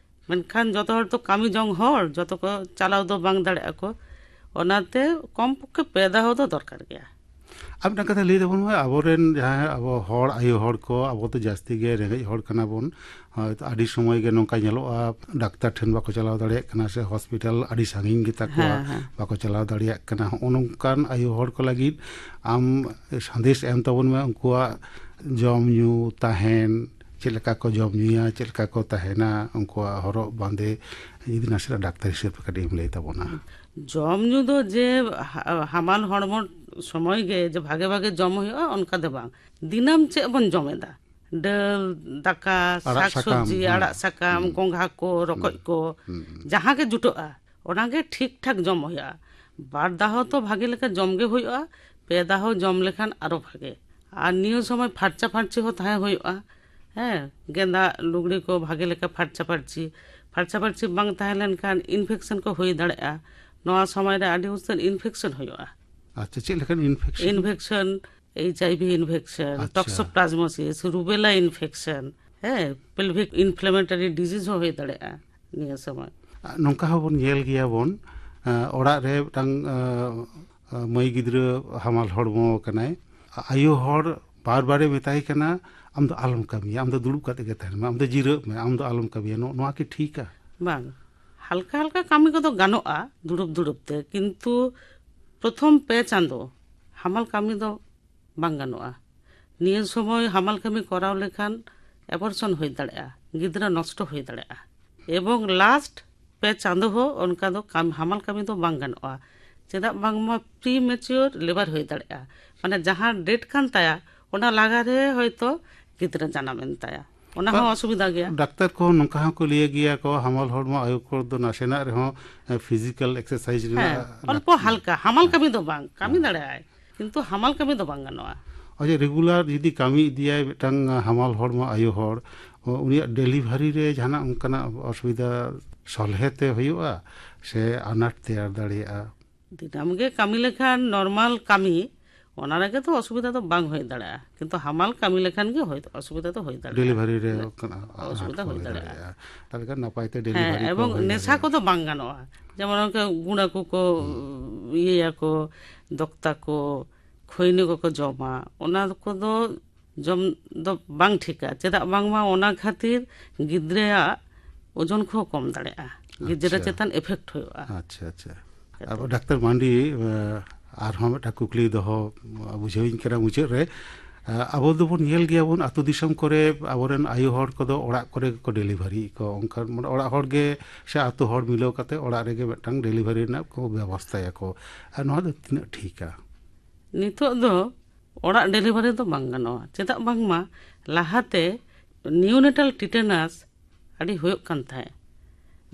ᱢᱮᱱᱠᱷᱟᱱ ᱡᱚᱛᱚ ᱦᱚᱲ ᱛᱚ ᱠᱟᱹᱢᱤ ᱡᱚᱝ ᱦᱚᱲ, ᱡᱚᱛᱚ ᱠᱚ ᱪᱟᱞᱟᱣ ᱫᱚ ᱵᱟᱝ ᱫᱟᱲᱮᱭᱟᱜᱼᱟ ᱠᱚ᱾ ᱚᱱᱟᱛᱮ ᱠᱚᱢ ᱯᱚᱠᱠᱷᱮ ᱯᱮ ᱫᱷᱟᱣ ᱫᱚ ᱫᱚᱨᱠᱟᱨ ᱜᱮᱭᱟ᱾ ᱟᱨ ᱢᱤᱫᱴᱟᱝ ᱠᱟᱛᱷᱟ ᱞᱟᱹᱭ ᱛᱟᱵᱚᱱ ᱢᱮ, ᱟᱵᱚᱨᱮᱱ ᱡᱟᱦᱟᱸᱭ ᱟᱵᱚ ᱦᱚᱲ, ᱟᱭᱳ ᱦᱚᱲ ᱠᱚ, ᱟᱵᱚ ᱫᱚ ᱡᱟᱹᱥᱛᱤ ᱜᱮ ᱨᱮᱸᱜᱮᱡ ᱦᱚᱲ ᱠᱟᱱᱟ ᱵᱚᱱ᱾ ᱦᱚᱭᱛᱚ ᱟᱹᱰᱤ ᱥᱚᱢᱚᱭ ᱜᱮ ᱱᱚᱝᱠᱟ ᱧᱮᱞᱚᱜᱼᱟ, ᱰᱟᱠᱛᱟᱨ ᱴᱷᱮᱱ ᱵᱟᱠᱚ ᱪᱟᱞᱟᱣ ᱫᱟᱲᱮᱭᱟᱜ ᱠᱟᱱᱟ ᱥᱮ ᱦᱚᱥᱯᱤᱴᱟᱞ ᱟᱹᱰᱤ ᱥᱟᱺᱜᱤᱧ ᱜᱮᱛᱟ ᱠᱚᱣᱟ, ᱦᱮᱸ, ᱦᱮᱸ᱾ ᱵᱟᱠᱚ ᱪᱟᱞᱟᱣ ᱫᱟᱲᱮᱭᱟᱜ ᱠᱟᱱᱟ᱾ ᱦᱚᱸᱜᱼᱚ ᱱᱚᱝᱠᱟᱱ ᱟᱭᱳ ᱦᱚᱲ ᱠᱚ ᱞᱟᱹᱜᱤᱫ ᱟᱢ ᱥᱟᱸᱫᱮᱥ ᱮᱢ ᱛᱟᱵᱚᱱ ᱢᱮ, ᱩᱱᱠᱩᱣᱟᱜ ᱡᱚᱢ ᱧᱩ ᱛᱟᱦᱮᱱ ᱪᱮᱫ ᱞᱮᱠᱟ ᱠᱚ ᱡᱚᱢ ᱧᱩᱭᱟ, ᱪᱮᱫ ᱞᱮᱠᱟ ᱠᱚ ᱛᱟᱦᱮᱱᱟ, ᱩᱱᱠᱩᱣᱟᱜ ᱦᱚᱨᱚᱜ ᱵᱟᱸᱫᱮ, ᱡᱩᱫᱤ ᱱᱟᱥᱮᱱᱟᱜ ᱰᱟᱠᱛᱟᱨ ᱦᱤᱥᱟᱹᱵ ᱛᱮ ᱠᱟᱹᱴᱤᱡ ᱮᱢ ᱞᱟᱹᱭ ᱛᱟᱵᱚᱱᱟ᱾ ᱡᱚᱢ ᱧᱩ ᱫᱚ ᱡᱮ ᱦᱟ-, ᱦᱟᱢᱟᱞ ᱦᱚᱲᱢᱚ ᱥᱚᱢᱚᱭ ᱜᱮ ᱡᱮ ᱵᱷᱟᱜᱮ ᱵᱷᱟᱜᱮ ᱡᱚᱢ ᱦᱩᱭᱩᱜᱼᱟ, ᱚᱱᱠᱟ ᱫᱚ ᱵᱟᱝ᱾ ᱫᱤᱱᱟᱹᱢ ᱪᱮᱫ ᱵᱚᱱ ᱡᱚᱢ ᱮᱫᱟ, ᱰᱟᱹᱞ, ᱫᱟᱠᱟ, ᱟᱲᱟᱜ ᱥᱟᱠ ᱥᱚᱵᱽᱡᱤ, ᱥᱟᱠᱟᱢ, ᱦᱩᱸ, ᱟᱲᱟᱜ ᱥᱟᱠᱟᱢ, ᱦᱩᱸ᱾ ᱜᱚᱸᱜᱷᱟ ᱠᱚ, ᱨᱚᱠᱚᱡ ᱠᱚ, ᱦᱩᱸ, ᱦᱩᱸ᱾ ᱡᱟᱦᱟᱸ ᱜᱮ ᱡᱩᱴᱟᱹᱜᱼᱟ, ᱚᱱᱟᱜᱮ ᱴᱷᱤᱠ ᱴᱷᱟᱠ ᱡᱚᱢ ᱦᱩᱭᱩᱜᱼᱟ᱾ ᱵᱟᱨ ᱫᱷᱟᱣ ᱛᱚ ᱵᱷᱟᱜᱮ ᱞᱮᱠᱟ ᱡᱚᱢ ᱜᱮ ᱦᱩᱭᱩᱜᱼᱟ, ᱯᱮ ᱫᱷᱟᱣ ᱡᱚᱢ ᱞᱮᱠᱷᱟᱱ ᱟᱨᱚ ᱵᱷᱟᱜᱮ᱾ ᱟᱨ ᱱᱤᱭᱟᱹ ᱥᱚᱢᱚᱭ ᱯᱷᱟᱨᱪᱟ ᱯᱷᱟᱨᱪᱤ ᱦᱚᱸ ᱛᱟᱦᱮᱸ ᱦᱩᱭᱩᱜᱼᱟ᱾ ᱦᱮᱸ, ᱜᱮᱸᱫᱟᱜ ᱞᱩᱜᱽᱲᱤ ᱠᱚ ᱵᱷᱟᱜᱮ ᱞᱮᱠᱟ ᱯᱷᱟᱨᱪᱟ ᱯᱷᱟᱨᱪᱤ, ᱯᱷᱟᱨᱪᱟ ᱯᱷᱟᱨᱪᱤ ᱵᱟᱝ ᱛᱟᱦᱮᱸ ᱞᱮᱱᱠᱷᱟᱱ ᱤᱱᱯᱷᱮᱠᱥᱚᱱ ᱠᱚ ᱦᱩᱭ ᱫᱟᱲᱮᱭᱟᱜᱼᱟ᱾ ᱱᱚᱣᱟ ᱥᱚᱢᱚᱭ ᱨᱮ ᱟᱹᱰᱤ ᱩᱥᱛᱟᱹᱨ ᱤᱱᱯᱷᱮᱠᱥᱚᱱ ᱦᱩᱭᱩᱜᱼᱟ᱾ ᱟᱪᱪᱷᱟ, ᱪᱮᱫ ᱞᱮᱠᱟᱱ ᱤᱱᱯᱷᱮᱠᱥᱚᱱ? ᱤᱱᱯᱷᱮᱠᱥᱚᱱ, HIV ᱤᱱᱯᱷᱮᱠᱥᱚᱱ, ᱟᱪᱪᱷᱟ᱾ ᱴᱚᱠᱥᱳᱯᱞᱟᱡᱢᱳᱥᱤᱥ, ᱨᱩᱵᱮᱞᱟ ᱤᱱᱯᱷᱮᱠᱥᱚᱱ, ᱦᱮᱸ, ᱯᱮᱞᱵᱷᱤᱠ ᱤᱱᱯᱷᱞᱟᱢᱮᱴᱟᱨᱤ ᱰᱤᱡᱤᱡᱽ ᱦᱚᱸ ᱦᱩᱭ ᱫᱟᱲᱮᱭᱟᱜᱼᱟ ᱱᱤᱭᱟᱹ ᱥᱚᱢᱚᱭ᱾ ᱱᱚᱝᱠᱟ ᱦᱚᱸᱵᱚᱱ ᱧᱮᱞ ᱜᱮᱭᱟ ᱵᱚᱱ, ᱟᱸ, ᱚᱲᱟᱜ ᱨᱮ ᱢᱤᱫᱴᱟᱝ, ᱟᱸ, ᱟᱸ, ᱢᱟᱹᱭ ᱜᱤᱫᱽᱨᱟᱹ ᱦᱟᱢᱟᱞ ᱦᱚᱲᱢᱚ ᱠᱟᱱᱟᱭ, ᱟᱭᱳ ᱦᱚᱲ ᱵᱟᱨ ᱵᱟᱨᱮ ᱢᱮᱛᱟᱭ ᱠᱟᱱᱟ, "ᱟᱢ ᱫᱚ ᱟᱞᱚᱢ ᱠᱟᱹᱢᱤᱭᱟ, ᱟᱢ ᱫᱚ ᱫᱩᱲᱩᱵ ᱠᱟᱛᱮ ᱜᱮ ᱛᱟᱦᱮᱱ ᱢᱮ, ᱟᱢ ᱫᱚ ᱡᱤᱨᱟᱹᱜ ᱢᱮ, ᱟᱢ ᱫᱚ ᱟᱞᱚᱢ ᱠᱟᱹᱢᱤᱭᱟ", ᱱᱚ-, ᱱᱚᱣᱟ ᱠᱤ ᱴᱷᱤᱠᱟ? ᱵᱟᱝ, ᱦᱟᱞᱠᱟ ᱦᱟᱞᱠᱟ ᱠᱟᱹᱢᱤ ᱠᱚᱫᱚ ᱜᱟᱱᱚᱜᱼᱟ ᱫᱩᱲᱩᱵ ᱫᱩᱲᱩᱵ ᱛᱮ, ᱠᱤᱱᱛᱩ ᱯᱨᱚᱛᱷᱚᱢ ᱯᱮ ᱪᱟᱸᱫᱚ ᱦᱟᱢᱟᱞ ᱠᱟᱹᱢᱤ ᱫᱚ ᱵᱟᱝ ᱜᱟᱱᱚᱜᱼᱟ᱾ ᱱᱤᱭᱟᱹ ᱥᱚᱢᱚᱭ ᱦᱟᱢᱟᱞ ᱠᱟᱹᱢᱤ ᱠᱚᱨᱟᱣ ᱞᱮᱠᱷᱟᱱ ᱮᱵᱚᱨᱥᱚᱱ ᱦᱩᱭ ᱫᱟᱲᱮᱭᱟᱜᱼᱟ, ᱜᱤᱫᱽᱨᱟᱹ ᱱᱚᱥᱴᱚ ᱦᱩᱭ ᱫᱟᱲᱮᱭᱟᱜᱼᱟ, ᱮᱵᱚᱝ ᱞᱟᱥᱴ ᱯᱮ ᱪᱟᱸᱫᱚ ᱦᱚᱸ ᱚᱱᱠᱟ ᱫᱚ ᱠᱟᱢ-, ᱦᱟᱢᱟᱞ ᱠᱟᱹᱢᱤ ᱫᱚ ᱵᱟᱝ ᱜᱟᱱᱚᱜᱼᱟ᱾ ᱪᱮᱫᱟᱜ ᱵᱟᱝᱢᱟ ᱯᱨᱤ ᱢᱮᱪᱩᱭᱚᱨ ᱞᱮᱵᱟᱨ ᱦᱩᱭ ᱫᱟᱲᱮᱭᱟᱜᱼᱟ, ᱢᱟᱱᱮ ᱡᱟᱦᱟᱸ ᱰᱮᱴ ᱠᱟᱱ ᱛᱟᱭᱟ ᱚᱱᱟ ᱞᱟᱜᱟ ᱨᱮ ᱦᱚᱭᱛᱚ ᱜᱤᱫᱽᱨᱟᱹ ᱡᱟᱱᱟᱢ ᱮᱱ ᱛᱟᱭᱟ, ᱚᱱᱟ ᱦᱚᱸ ᱵᱟ-, ᱚᱥᱩᱵᱤᱫᱷᱟ ᱜᱮᱭᱟ᱾ ᱰᱟᱠᱛᱟᱨ ᱠᱚ ᱱᱚᱝᱠᱟ ᱦᱚᱸᱠᱚ ᱞᱟᱹᱭ ᱜᱮᱭᱟ ᱠᱚ, ᱦᱟᱢᱟᱞ ᱦᱚᱲᱢᱚ ᱟᱭᱳ ᱠᱚ ᱫᱚ ᱱᱟᱥᱮᱱᱟᱜ ᱨᱮᱦᱚᱸ, ᱮ, ᱯᱷᱤᱡᱤᱠᱟᱞ ᱮᱠᱥᱟᱨᱥᱟᱭᱤᱡᱽ ᱨᱮᱱᱟᱜ ᱦᱮᱸ, ᱚᱞᱯᱚ ᱞᱟᱹᱠᱛᱤ᱾ ᱦᱟᱞᱠᱟ ᱦᱟᱢᱟᱞ ᱠᱟᱹᱢᱤ ᱫᱚ ᱵᱟᱝ, ᱠᱟᱹᱢᱤ ᱫᱟᱲᱮᱭᱟᱜᱼᱟᱭ, ᱠᱤᱱᱛᱩ ᱦᱟᱢᱟᱞ ᱠᱟᱹᱢᱤ ᱫᱚ ᱵᱟᱝ ᱜᱟᱱᱚᱜᱼᱟ᱾ ᱚᱡᱮ ᱨᱮᱜᱩᱞᱟᱨ ᱡᱩᱫᱤ ᱠᱟᱹᱢᱤ ᱤᱫᱤᱭᱟᱭ ᱢᱤᱫᱴᱟᱝ ᱦᱟᱢᱟᱞ ᱦᱚᱲᱢᱚ ᱟᱭᱳ ᱦᱚᱲ, ᱩᱱᱤᱭᱟᱜ ᱰᱮᱞᱤᱵᱷᱟᱨᱤ ᱨᱮ ᱡᱟᱦᱟᱱᱟᱜ ᱚᱱᱠᱟᱱᱟᱜ ᱚᱥᱩᱵᱤᱫᱷᱟ ᱥᱚᱞᱦᱮ ᱛᱮ ᱦᱩᱭᱩᱜᱼᱟ ᱥᱮ ᱟᱱᱟᱴ ᱛᱮᱭᱟᱨ ᱫᱟᱲᱮᱭᱟᱜᱼᱟ? ᱫᱤᱱᱟᱹᱢ ᱜᱮ ᱠᱟᱹᱢᱤ ᱞᱮᱠᱷᱟᱱ ᱱᱚᱨᱢᱟᱞ ᱠᱟᱹᱢᱤ, ᱚᱱᱟ ᱨᱮᱜᱮ ᱛᱚ ᱚᱥᱩᱵᱤᱫᱷᱟ ᱫᱚ ᱵᱟᱝ ᱦᱩᱭ ᱫᱟᱲᱮᱭᱟᱜᱼᱟ, ᱠᱤᱱᱛᱩ ᱦᱟᱢᱟᱞ ᱠᱟᱹᱢᱤ ᱞᱮᱠᱷᱟᱱ ᱜᱮ ᱦᱩᱭ, ᱚᱥᱩᱵᱤᱫᱷᱟ ᱫᱚ ᱦᱩᱭ ᱫᱟᱲᱮᱭᱟᱜᱼᱟ᱾ ᱰᱮᱞᱤᱵᱷᱟᱨᱤ ᱨᱮ ᱚᱱᱠᱟᱱᱟᱜ ᱟᱱᱟᱴ ᱚᱥᱩᱵᱤᱫᱷᱟ ᱠᱚ ᱦᱩᱭ ᱦᱩᱭ ᱫᱟᱲᱮᱭᱟᱜᱼᱟ᱾ ᱫᱟᱲᱮᱭᱟᱜᱼᱟ᱾ ᱛᱟᱦᱚᱞᱮ ᱠᱷᱟᱱ ᱱᱟᱯᱟᱭ ᱛᱮ ᱦᱮᱸ, ᱰᱮᱞᱤᱵᱷᱟᱨᱤ ᱠᱚ ᱮᱵᱚᱝ ᱦᱩᱭ ᱱᱮᱥᱟ ᱫᱟᱲᱮᱭᱟᱜᱼᱟ᱾ ᱠᱚᱫᱚ ᱵᱟᱝ ᱜᱟᱱᱚᱜᱼᱟ᱾ ᱡᱮᱢᱚᱱ ᱚᱱᱠᱟ ᱜᱩᱲᱟᱹ ᱠᱚᱠᱚ ᱤᱭᱟᱹᱭᱟᱠᱚ, ᱫᱚᱠᱛᱟ ᱠᱚ, ᱠᱷᱚᱭᱱᱤ ᱠᱚᱠᱚ ᱡᱚᱢᱟ, ᱚᱱᱟ ᱠᱚᱫᱚ ᱡᱚᱢ ᱫᱚ ᱵᱟᱝ ᱴᱷᱤᱠᱟ᱾ ᱪᱮᱫᱟᱜ ᱵᱟᱝᱢᱟ ᱚᱱᱟ ᱠᱷᱟᱹᱛᱤᱨ ᱜᱤᱫᱽᱨᱟᱹᱣᱟᱜ ᱳᱡᱚᱱ ᱠᱚᱦᱚᱸ ᱠᱚᱢ ᱫᱟᱲᱮᱭᱟᱜᱼᱟ, ᱜᱤᱫᱽᱨᱟᱹ ᱟᱪᱪᱷᱟ᱾ ᱪᱮᱛᱟᱱ ᱮᱯᱷᱮᱠᱴ ᱦᱩᱭᱩᱜᱼᱟ᱾ ᱟᱪᱪᱷᱟ, ᱟᱪᱪᱷᱟ᱾ ᱟᱵᱚ ᱰᱟᱠᱛᱟᱨ ᱢᱟᱱᱰᱤ, ᱟᱨᱦᱚᱸ ᱢᱤᱫᱴᱟᱝ ᱠᱩᱠᱞᱤ ᱫᱚᱦᱚ ᱵᱩᱡᱷᱟᱹᱣᱤᱧ ᱠᱟᱱᱟ ᱢᱩᱪᱟᱹᱫ ᱨᱮ᱾ ᱟᱵᱚ ᱫᱚᱵᱚᱱ ᱧᱮᱞ ᱜᱮᱭᱟᱵᱚᱱ, ᱟᱹᱛᱩ ᱫᱤᱥᱚᱢ ᱠᱚᱨᱮ ᱟᱵᱚᱨᱮᱱ ᱟᱭᱳ ᱦᱚᱲ ᱠᱚᱫᱚ ᱚᱲᱟᱜ ᱠᱚᱨᱮ ᱜᱮᱠᱚ ᱰᱮᱞᱤᱵᱷᱟᱨᱤ ᱠᱚ, ᱚᱱᱠᱟᱱ ᱢᱟᱱᱮ ᱚᱲᱟᱜ ᱦᱚᱲ ᱜᱮ ᱥᱮ ᱟᱹᱛᱩ ᱦᱚᱲ ᱢᱤᱞᱟᱹᱣ ᱠᱟᱛᱮ ᱚᱲᱟᱜ ᱨᱮᱜᱮ ᱢᱤᱫᱴᱟᱝ ᱰᱮᱞᱤᱵᱷᱟᱨᱤ ᱨᱮᱱᱟᱜ ᱠᱚ ᱵᱮᱵᱚᱥᱛᱷᱟᱭᱟᱠᱚ᱾ ᱟᱨ ᱱᱚᱣᱟ ᱫᱚ ᱛᱤᱱᱟᱹᱜ ᱴᱷᱤᱠᱟ? ᱱᱤᱛᱚᱜ ᱫᱚ ᱚᱲᱟᱜ ᱰᱮᱞᱤᱵᱷᱟᱨᱤ ᱫᱚ ᱵᱟᱝ ᱜᱟᱱᱚᱜᱼᱟ᱾ ᱪᱮᱫᱟᱜ ᱵᱟᱝᱢᱟ ᱞᱟᱦᱟᱛᱮ ᱱᱤᱭᱳᱱᱮᱴᱟᱞ ᱴᱤᱴᱮᱱᱟᱥ ᱟᱹᱰᱤ ᱦᱩᱭᱩᱜ ᱠᱟᱱ ᱛᱟᱦᱮᱸᱫ,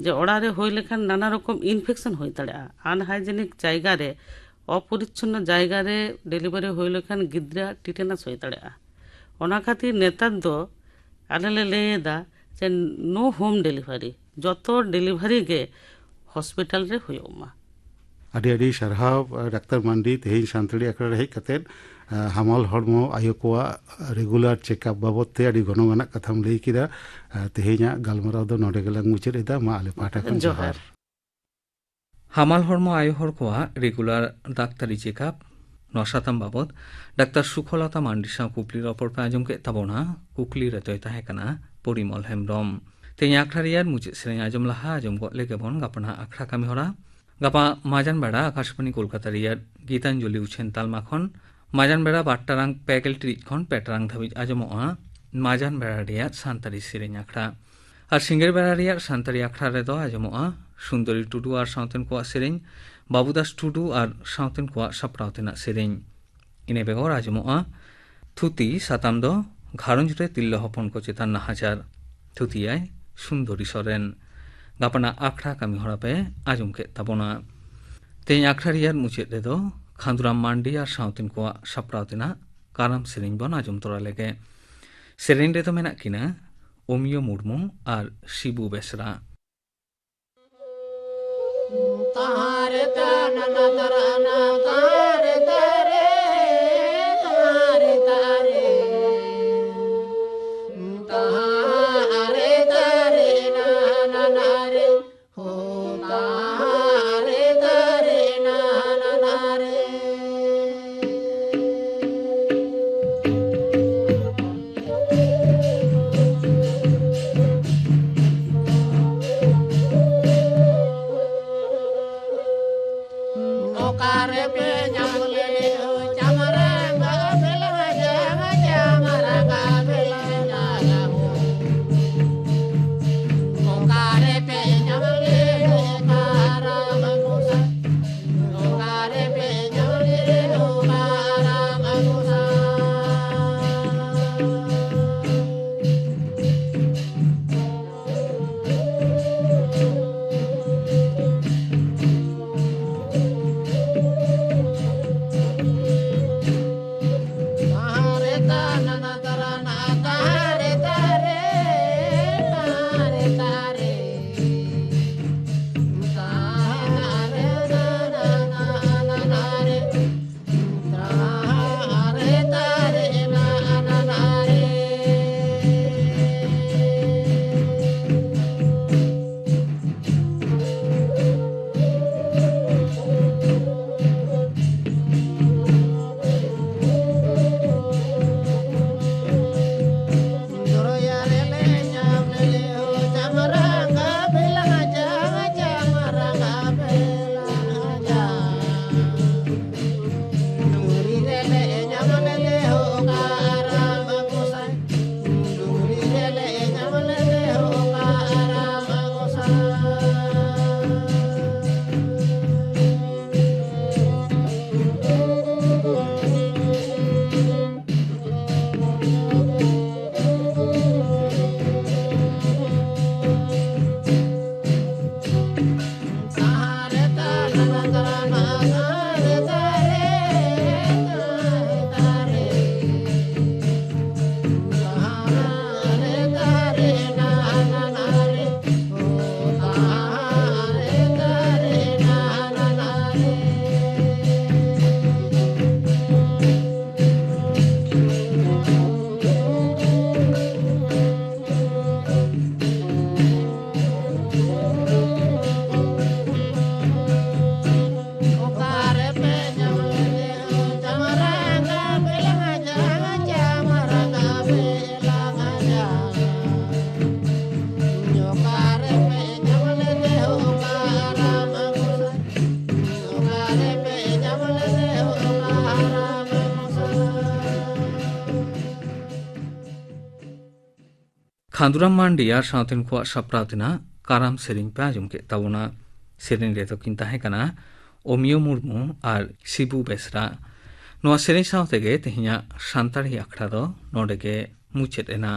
ᱡᱮ ᱚᱲᱟᱜ ᱨᱮ ᱦᱩᱭ ᱞᱮᱠᱷᱟᱱ ᱱᱟᱱᱟ ᱨᱚᱠᱚᱢ ᱤᱱᱯᱷᱮᱠᱥᱚᱱ ᱦᱩᱭ ᱫᱟᱲᱮᱭᱟᱜᱼᱟ᱾ ᱟᱱᱦᱟᱭᱡᱮᱱᱤᱠ ᱡᱟᱭᱜᱟ ᱨᱮ, ᱚᱯᱚᱨᱤᱪᱪᱷᱚᱱᱱᱚ ᱡᱟᱭᱜᱟ ᱨᱮ ᱰᱮᱞᱤᱵᱷᱟᱨᱤ ᱦᱩᱭ ᱞᱮᱠᱷᱟᱱ ᱜᱤᱫᱽᱨᱟᱹ ᱴᱤᱴᱮᱱᱟᱥ ᱦᱩᱭ ᱫᱟᱲᱮᱭᱟᱜᱼᱟ᱾ ᱚᱱᱟ ᱠᱷᱟᱹᱛᱤᱨ ᱱᱮᱛᱟᱨ ᱫᱚ ᱟᱞᱮ ᱞᱮ ᱞᱟᱹᱭ ᱮᱫᱟ ᱡᱮ ᱱᱳ ᱦᱳᱢ ᱰᱮᱞᱤᱵᱷᱟᱨᱤ, ᱡᱚᱛᱚ ᱰᱮᱞᱤᱵᱷᱟᱨᱤ ᱜᱮ ᱦᱚᱥᱯᱤᱴᱟᱞ ᱨᱮ ᱦᱩᱭᱩᱜ ᱢᱟ᱾ ᱟᱹᱰᱤ ᱟᱹᱰᱤ ᱥᱟᱨᱦᱟᱣ, ᱰᱟᱠᱛᱟᱨ ᱢᱟᱱᱰᱤ, ᱛᱮᱦᱮᱧ ᱥᱟᱱᱛᱟᱲᱤ ᱟᱠᱷᱲᱟ ᱨᱮ ᱦᱮᱡ ᱠᱟᱛᱮᱫ, ᱟᱸ, ᱦᱟᱢᱟᱞ ᱦᱚᱲᱢᱚ ᱟᱭᱳ ᱠᱚᱣᱟᱜ ᱨᱮᱜᱩᱞᱟᱨ ᱪᱮᱠᱟᱯ ᱵᱟᱵᱚᱫ ᱛᱮ ᱟᱹᱰᱤ ᱜᱚᱱᱚᱝ ᱟᱱᱟᱜ ᱠᱟᱛᱷᱟᱢ ᱞᱟᱹᱭ ᱠᱮᱫᱟ᱾ ᱟᱸ, ᱛᱮᱦᱮᱧᱟᱜ ᱜᱟᱞᱢᱟᱨᱟᱣ ᱫᱚ ᱱᱚᱰᱮ ᱜᱮᱞᱟᱝ ᱢᱩᱪᱟᱹᱫ ᱮᱫᱟ᱾ ᱢᱟ ᱟᱞᱮ ᱯᱟᱦᱴᱟ ᱠᱷᱚᱱ ᱡᱚᱦᱟᱨ᱾ ᱡᱚᱦᱟᱨ᱾ ᱦᱟᱢᱟᱞ ᱦᱚᱲᱢᱚ ᱟᱭᱳ ᱦᱚᱲ ᱠᱚᱣᱟᱜ ᱨᱮᱜᱩᱞᱟᱨ ᱰᱟᱠᱛᱟᱨᱤ ᱪᱮᱠᱟᱯ, ᱱᱚᱣᱟ ᱥᱟᱛᱟᱢ ᱵᱟᱵᱚᱫ ᱰᱟᱠᱛᱟᱨ ᱥᱩᱠᱷᱚᱞᱚᱛᱟ ᱢᱟᱱᱰᱤ ᱥᱟᱶ ᱠᱩᱠᱞᱤ ᱨᱚᱯᱚᱲ ᱯᱮ ᱟᱸᱡᱚᱢ ᱠᱮᱫ ᱛᱟᱵᱚᱱᱟ᱾ ᱠᱩᱠᱞᱤ ᱨᱮᱫᱚᱭ ᱛᱟᱦᱮᱸ ᱠᱟᱱᱟ ᱯᱚᱨᱤᱢᱚᱞ ᱦᱮᱢᱵᱨᱚᱢ᱾ ᱛᱮᱦᱮᱧ ᱟᱠᱷᱲᱟ ᱨᱮᱭᱟᱜ ᱢᱩᱪᱟᱹᱫ ᱥᱮᱨᱮᱧ ᱟᱸᱡᱚᱢ ᱞᱟᱦᱟ ᱟᱸᱡᱚᱢ ᱜᱚᱫ ᱞᱮᱜᱮ ᱵᱚᱱ ᱜᱟᱯᱟᱱᱟᱜ ᱟᱠᱷᱲᱟ ᱠᱟᱹᱢᱤ ᱦᱚᱨᱟ᱾ ᱜᱟᱯᱟ ᱢᱟᱡᱟᱱ ᱵᱮᱲᱟ ᱟᱠᱟᱥᱵᱟᱬᱤ ᱠᱳᱞᱠᱟᱛᱟ ᱨᱮᱭᱟᱜ ᱜᱤᱛᱟᱧᱡᱚᱞᱤ ᱩᱪᱷᱟᱹᱱ ᱛᱟᱞᱢᱟ ᱠᱷᱚᱱ ᱢᱟᱡᱟᱱ ᱵᱮᱲᱟ ᱵᱟᱨ ᱴᱟᱲᱟᱝ ᱯᱮ ᱜᱮᱞ ᱴᱤᱲᱤᱡ ᱠᱷᱚᱱ ᱯᱮ ᱴᱟᱲᱟᱝ ᱫᱷᱟᱹᱵᱤᱡ ᱟᱸᱡᱚᱢᱚᱜᱼᱟ ᱢᱟᱡᱟᱱ ᱵᱮᱲᱟ ᱨᱮᱭᱟᱜ ᱥᱟᱱᱛᱟᱲᱤ ᱥᱮᱨᱮᱧ ᱟᱠᱷᱲᱟ᱾ ᱟᱨ ᱥᱤᱸᱜᱟᱹᱲ ᱵᱮᱲᱟ ᱨᱮᱭᱟᱜ ᱥᱟᱱᱛᱟᱲᱤ ᱟᱠᱷᱲᱟ ᱨᱮᱫᱚ ᱟᱸᱡᱚᱢᱚᱜᱼᱟ ᱥᱩᱱᱫᱚᱨᱤ ᱴᱩᱰᱩ ᱟᱨ ᱥᱟᱶᱛᱮᱱ ᱠᱚᱣᱟᱜ ᱥᱮᱨᱮᱧ, ᱵᱟᱵᱩᱫᱟᱥ ᱴᱩᱰᱩ ᱟᱨ ᱥᱟᱶᱛᱮᱱ ᱠᱚᱣᱟᱜ ᱥᱟᱯᱲᱟᱣ ᱛᱮᱱᱟᱜ ᱥᱮᱨᱮᱧ᱾ ᱤᱱᱟᱹ ᱵᱮᱜᱚᱨ ᱟᱸᱡᱚᱢᱚᱜᱼᱟ ᱛᱷᱩᱛᱤ, ᱥᱟᱛᱟᱢ ᱫᱚ ᱜᱷᱟᱨᱚᱸᱡᱽ ᱨᱮ ᱛᱤᱨᱞᱟᱹ ᱦᱚᱯᱚᱱ ᱠᱚ ᱪᱮᱛᱟᱱ ᱱᱟᱦᱟᱪᱟᱨ᱾ ᱛᱷᱩᱛᱤᱭᱟᱭ ᱥᱩᱱᱫᱚᱨᱤ ᱥᱚᱨᱮᱱ᱾ ᱜᱟᱯᱟᱱᱟᱜ ᱟᱠᱷᱲᱟ ᱠᱟᱹᱢᱤ ᱦᱚᱨᱟ ᱯᱮ ᱟᱸᱡᱚᱢ ᱠᱮᱫ ᱛᱟᱵᱚᱱᱟ᱾ ᱛᱮᱦᱮᱧ ᱟᱠᱷᱲᱟ ᱨᱮᱭᱟᱜ ᱢᱩᱪᱟᱹᱫ ᱨᱮᱫᱚ ᱠᱷᱟᱸᱫᱩᱨᱟᱢ ᱢᱟᱱᱰᱤ ᱟᱨ ᱥᱟᱶᱛᱮᱱ ᱠᱚᱣᱟᱜ ᱥᱟᱯᱲᱟᱣ ᱛᱮᱱᱟᱜ ᱠᱟᱨᱟᱢ ᱥᱮᱨᱮᱧ ᱵᱚᱱ ᱟᱸᱡᱚᱢ ᱛᱚᱨᱟ ᱞᱮᱜᱮ᱾ ᱥᱮᱨᱮᱧ ᱨᱮᱫᱚ ᱢᱮᱱᱟᱜ ᱠᱤᱱᱟ ᱚᱢᱤᱭᱚ ᱢᱩᱨᱢᱩ ᱟᱨ ᱥᱤᱵᱩ ᱵᱮᱥᱨᱟ᱾ ᱚᱠᱟᱨᱮ ᱯᱮ ᱧᱟᱢ ᱠᱷᱟᱸᱫᱩᱨᱟᱢ ᱢᱟᱱᱰᱤ ᱟᱨ ᱥᱟᱶᱛᱮᱱ ᱠᱚᱣᱟᱜ ᱥᱟᱯᱲᱟᱣ ᱛᱮᱱᱟᱜ ᱠᱟᱨᱟᱢ ᱥᱮᱨᱮᱧ ᱯᱮ ᱟᱸᱡᱚᱢ ᱠᱮᱫ ᱛᱟᱵᱚᱱᱟ᱾ ᱥᱮᱨᱮᱧ ᱨᱮᱫᱚ ᱠᱤᱱ ᱛᱟᱦᱮᱸ ᱠᱟᱱᱟ ᱚᱢᱤᱭᱚ ᱢᱩᱨᱢᱩ ᱟᱨ ᱥᱤᱵᱩ ᱵᱮᱥᱨᱟ᱾ ᱱᱚᱣᱟ ᱥᱮᱨᱮᱧ ᱥᱟᱶ ᱛᱮᱜᱮ ᱛᱮᱦᱮᱧᱟᱜ ᱥᱟᱱᱛᱟᱲᱤ ᱟᱠᱷᱲᱟ ᱫᱚ ᱱᱚᱰᱮ ᱜᱮ ᱢᱩᱪᱟᱹᱫ ᱮᱱᱟ᱾